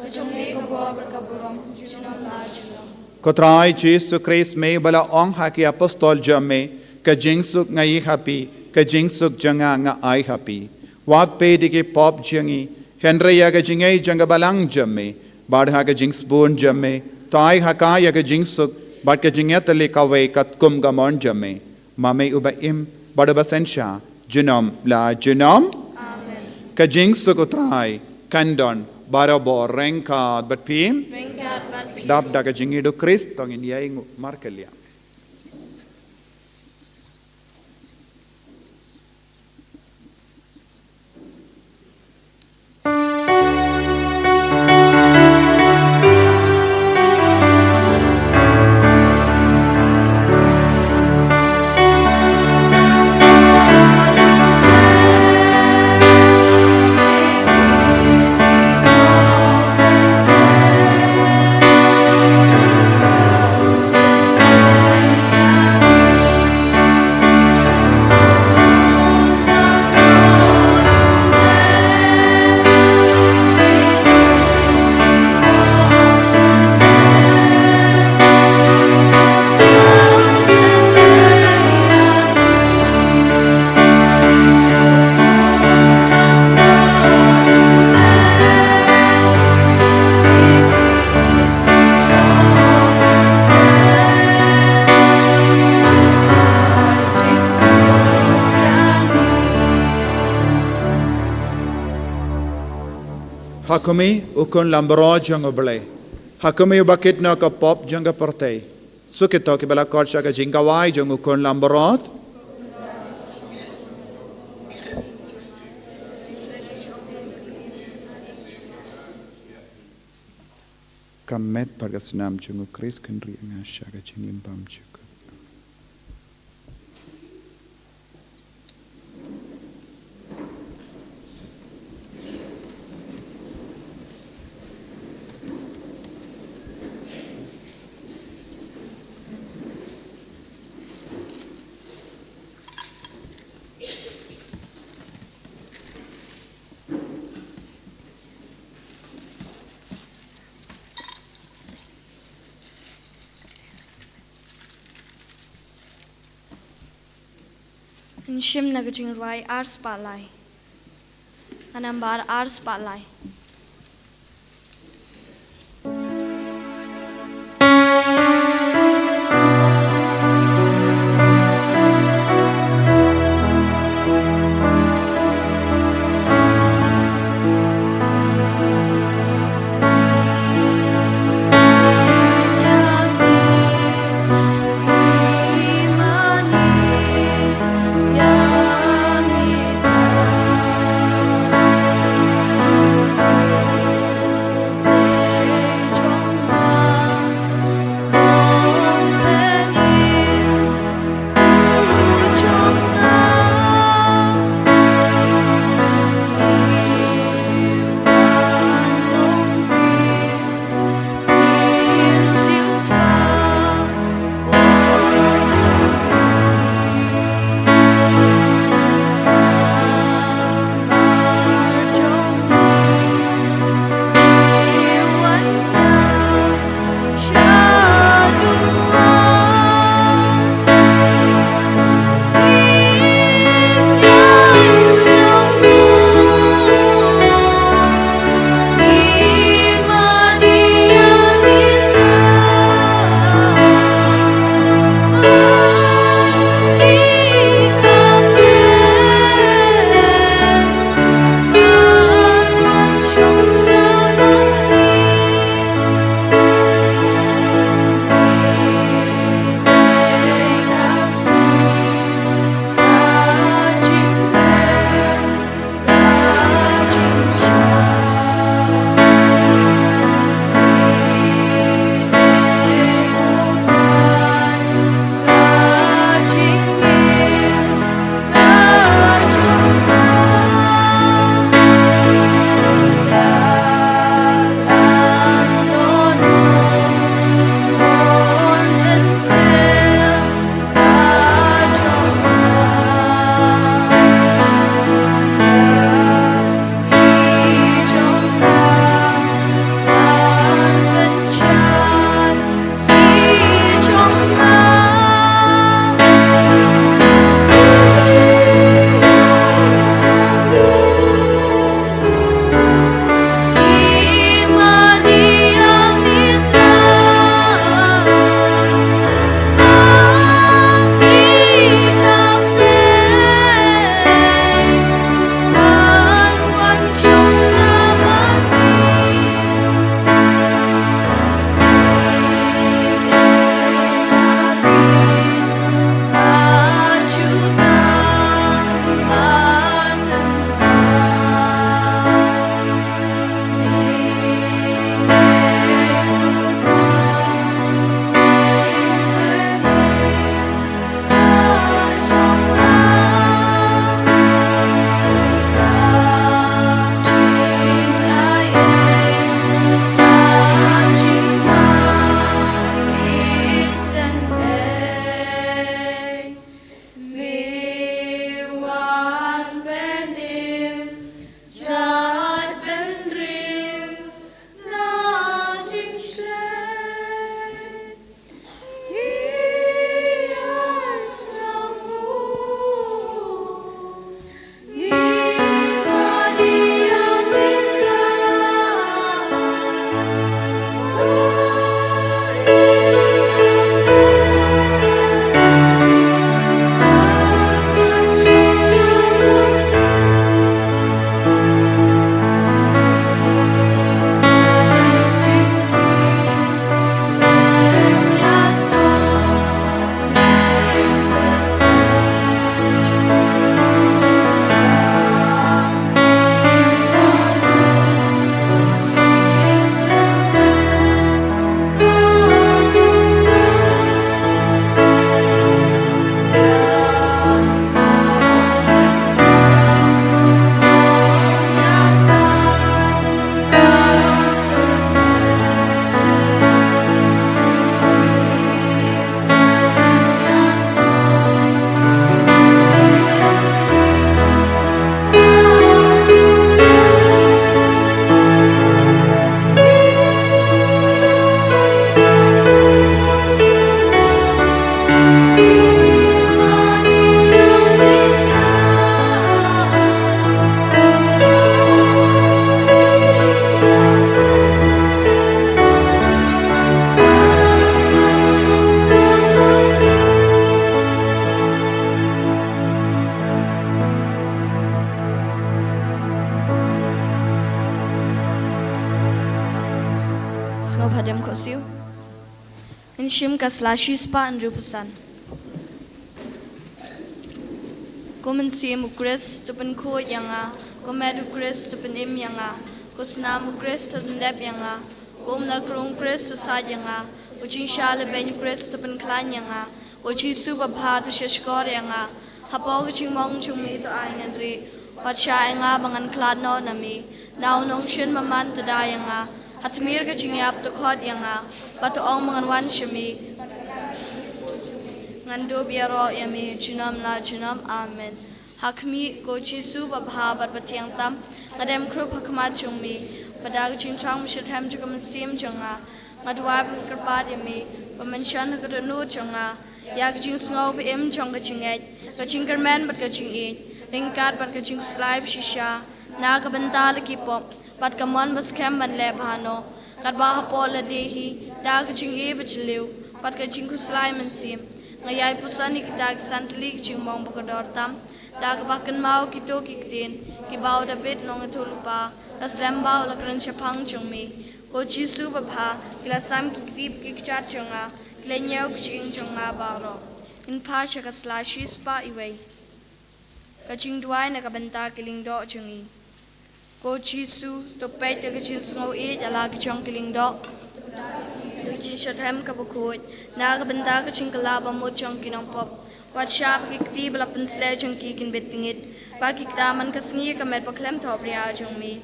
ka jong me ka bor bad ka burom, junom la junom. Ko Trai Jisu Khrist, me ba la ong ha ki apostol jong me, ka jingsuk nga ai ha phi, ka jingsuk jong nga nga ai ha phi. Wat peit ïa ki pop jong ngi, hynrei ïa ka jingaiei jong ka balang jong me, bad ha ka jingsbun jong me, to ai ha ka ïa ka jingsuk, bad ka jingïatylli kawei katkum ka mon jong me. Ma me uba im bad uba synshar junom la junom. Amen. Ka jingsuk U Trai kan don barabor ryngkat bad phi. Ryngkat bad phi. Dap da ka jingïeid U Khrist to ngin ïainguh markylliang. Ha kumne, u khun langbrot jong U Blei. Ha kumne, uba kit noh ka pop jong ka pyrthei. Suk ïa kito kiba la khot sha ka jingkhawai jong u khun langbrot. Ka met bad ka snam jong U Khrist, khyndiat ïa nga sha ka jingim bymjukut. Ngin shim na ka jingrwai ar spah lai. Ka nambar ar spah lai. Hadem khohsiew. Ngin shim ka sla shispah hynriewphew san. Ko Mynsiem u Khrist, to pynkhuid ïa nga. Ko met u Khrist, to pynim ïa nga. Ko snam u Khrist, to pyndep ïa nga. Ko umla krung u Khrist, to said ïa nga. Ko jingshah lehbeiñ u Khrist, to pynkhlaiñ ïa nga. Ko Jisu babha, to shahshkor ïa nga. Hapoh ka jingmong jong me to ai ngan rieh. Wat shah ïa nga ba ngan khlad noh na me. Na u nongshun bymman to da ïa nga. Ha tmier ka jingïap to khot ïa nga. Bad to ong ba ngan wan sha me. Ngan dup ïaroh ïa me junom la junom. Amen. Ha khmih, ko Jisu babha bad bathiang tam, nga dem khrup ha khmat jong me. Bad da ka jingthrang ba shitrhem jong ka mynsiem jong nga, nga duwai ba me kyrpad ïa me, ba men shon ha ka dohnud jong nga ïa ka jingsngew ba im jong ka jingngeit, ka jingkyrmen bad ka jingïeit, ryngkat bad ka jingkhuslai ba shisha na ka bynta la ki pop bad ka mon ba skhem ban leh bha noh. Katba hapoh lade hi, da ka jingïeit ba jylliew bad ka jingkhuslai mynsiem, nga ïai puson ïa kita ki san tylli ki jingmong ba kordor tam, da kaba kynmaw kito ki ktien kiba u Dabid nongïathuhlypa, la slem ba u la kren shaphang jong me. Ko Jisu babha, ki la sam ki kti bad ki kjat jong nga, ki la ñiew ki jingim jong nga baroh. Ngin phai sha ka sla shispah iwei. Ka jingduwai na ka bynta ki lyngdoh jong ngi. Ko Jisu, to peit ïa ka jingsngewieit ïa la ki jong ki lyngdoh, ka jingshitrhem kaba khuid na ka bynta ka jingkylla bamut jong ki nongpop. Wat shah ba ki kti ba la pynsleh jong ki kin bit tngit, ba ki kta man ka sngi ka met ba khlem thohbria jong me.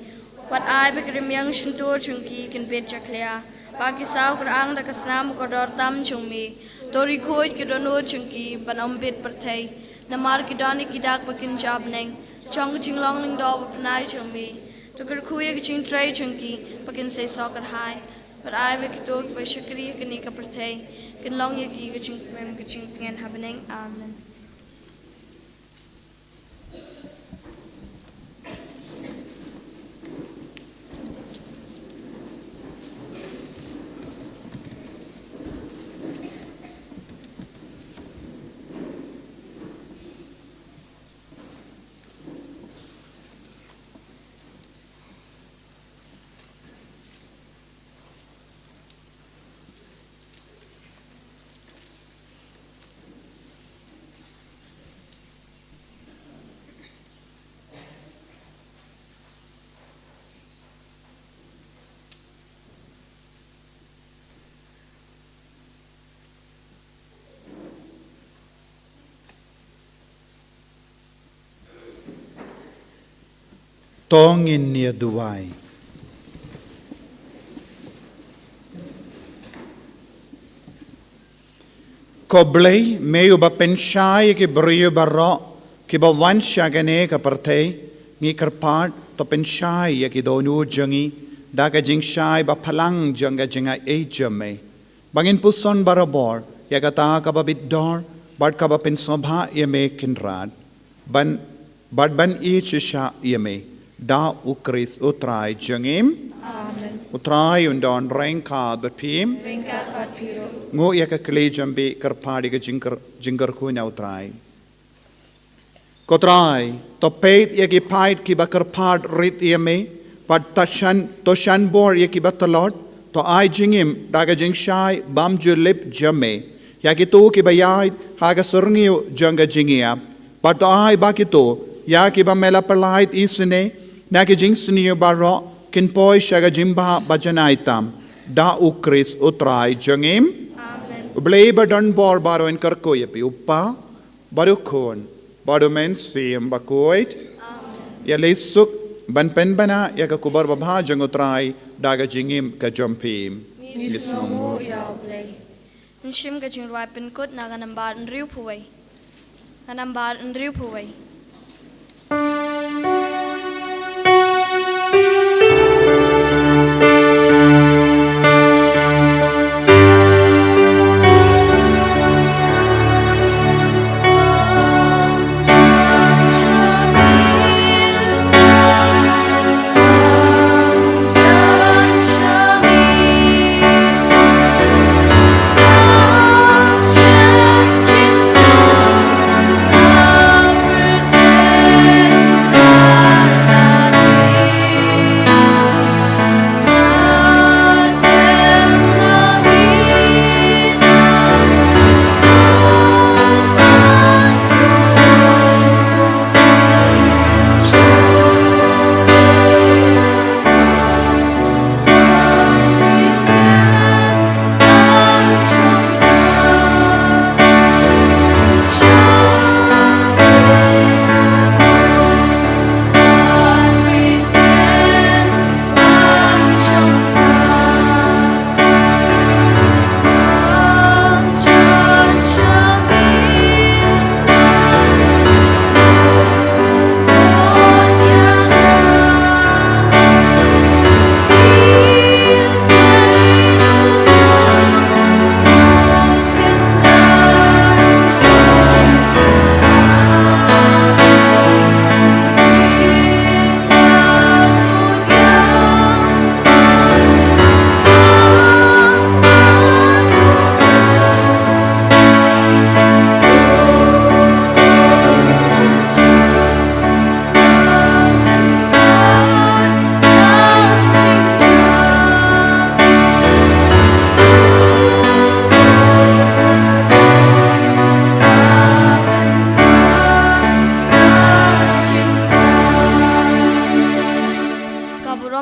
Wat ai ba ki rmiang shyntur jong ki kin bit jakhlia, ba ki saw kyrang da ka snam ba kordor tam jong me. To ri khuid ki dohnud jong ki ban ym bit pyrthei, namar ki don ïa ki dak ba kin jop neng jong ka jinglong lyngdoh ba pynai jong me. To kyrkhu ïa ka jingtrei jong ki ba kin seisoh kyrhai. Bad ai ba kito kiba shakri ha kane ka pyrthei kin long ïa ki ka jingkmen ka jingtngen ha bneng. Amen. To ngin ïa duwai. Ko Blei, me uba pynshai ïa ki briew baroh kiba wan sha kane ka pyrthei, ngi kyrpad to pynshai ïa ki dohnud jong ngi da ka jingshai ba phalang jong ka jingaiei jong me, ba ngin puson barabor ïa kata kaba bit dor bad kaba pynsngewbha ïa me, Kynrad, ban, bad ban ïeit shisha ïa me, da U Khrist U Trai jong ngi. Amen. U Trai un don ryngkat bad phi. Ryngkat bad phi ruh. Nguh ïa ka khlieh jong phi, kyrpad ïa ka jingkyr-, jingkyrkhu na U Trai. Ko Trai, to peit ïa ki paid kiba kyrpad rit ïa me, bad to shan, to shan bor ïa kiba tlot, to ai jingim da ka jingshai bymjulip jong me ïa kito kiba ïaid ha ka surngiew jong ka jingïap, bad to ai ba kito ïa kiba me la pyllait isynei na ki jingsniew baroh kin poi sha ka jingbha ba janai tam, da U Khrist U Trai jong ngi. Amen. U Blei ba don bor baroh un kyrkhu ïa phi, U Kpa, bad U Khun, bad U Mynsiem Bakhuid. Amen. Ïa leit suk ban pynbna ïa ka khubor babha jong U Trai da ka jingim ka jong phi. Ngi sngewnguh ïa U Blei. Ngin shim ka jingrwai pynkut na ka nambar hynriewphew wei. Ka nambar hynriewphew wei.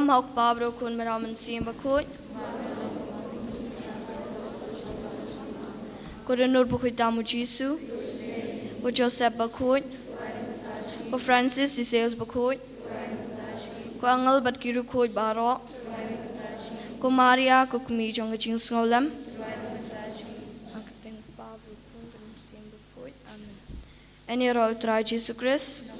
Ma u Kpa bad u Khun bad u Mynsiem Bakhuid. Ko Dohnud Bakhuid tam u Jisu. Ko Joseph Bakhuid. Ko Francis de Sales Bakhuid. Ko angel bad ki riewkhuid baroh. Ko Maria, ko Kmie jong ka jingsngewlem. Ha ka kyrteng u Kpa bad u Khun bad u Mynsiem Bakhuid. Amen. Yn ïaroh ïa u Trai Jisu Khrist.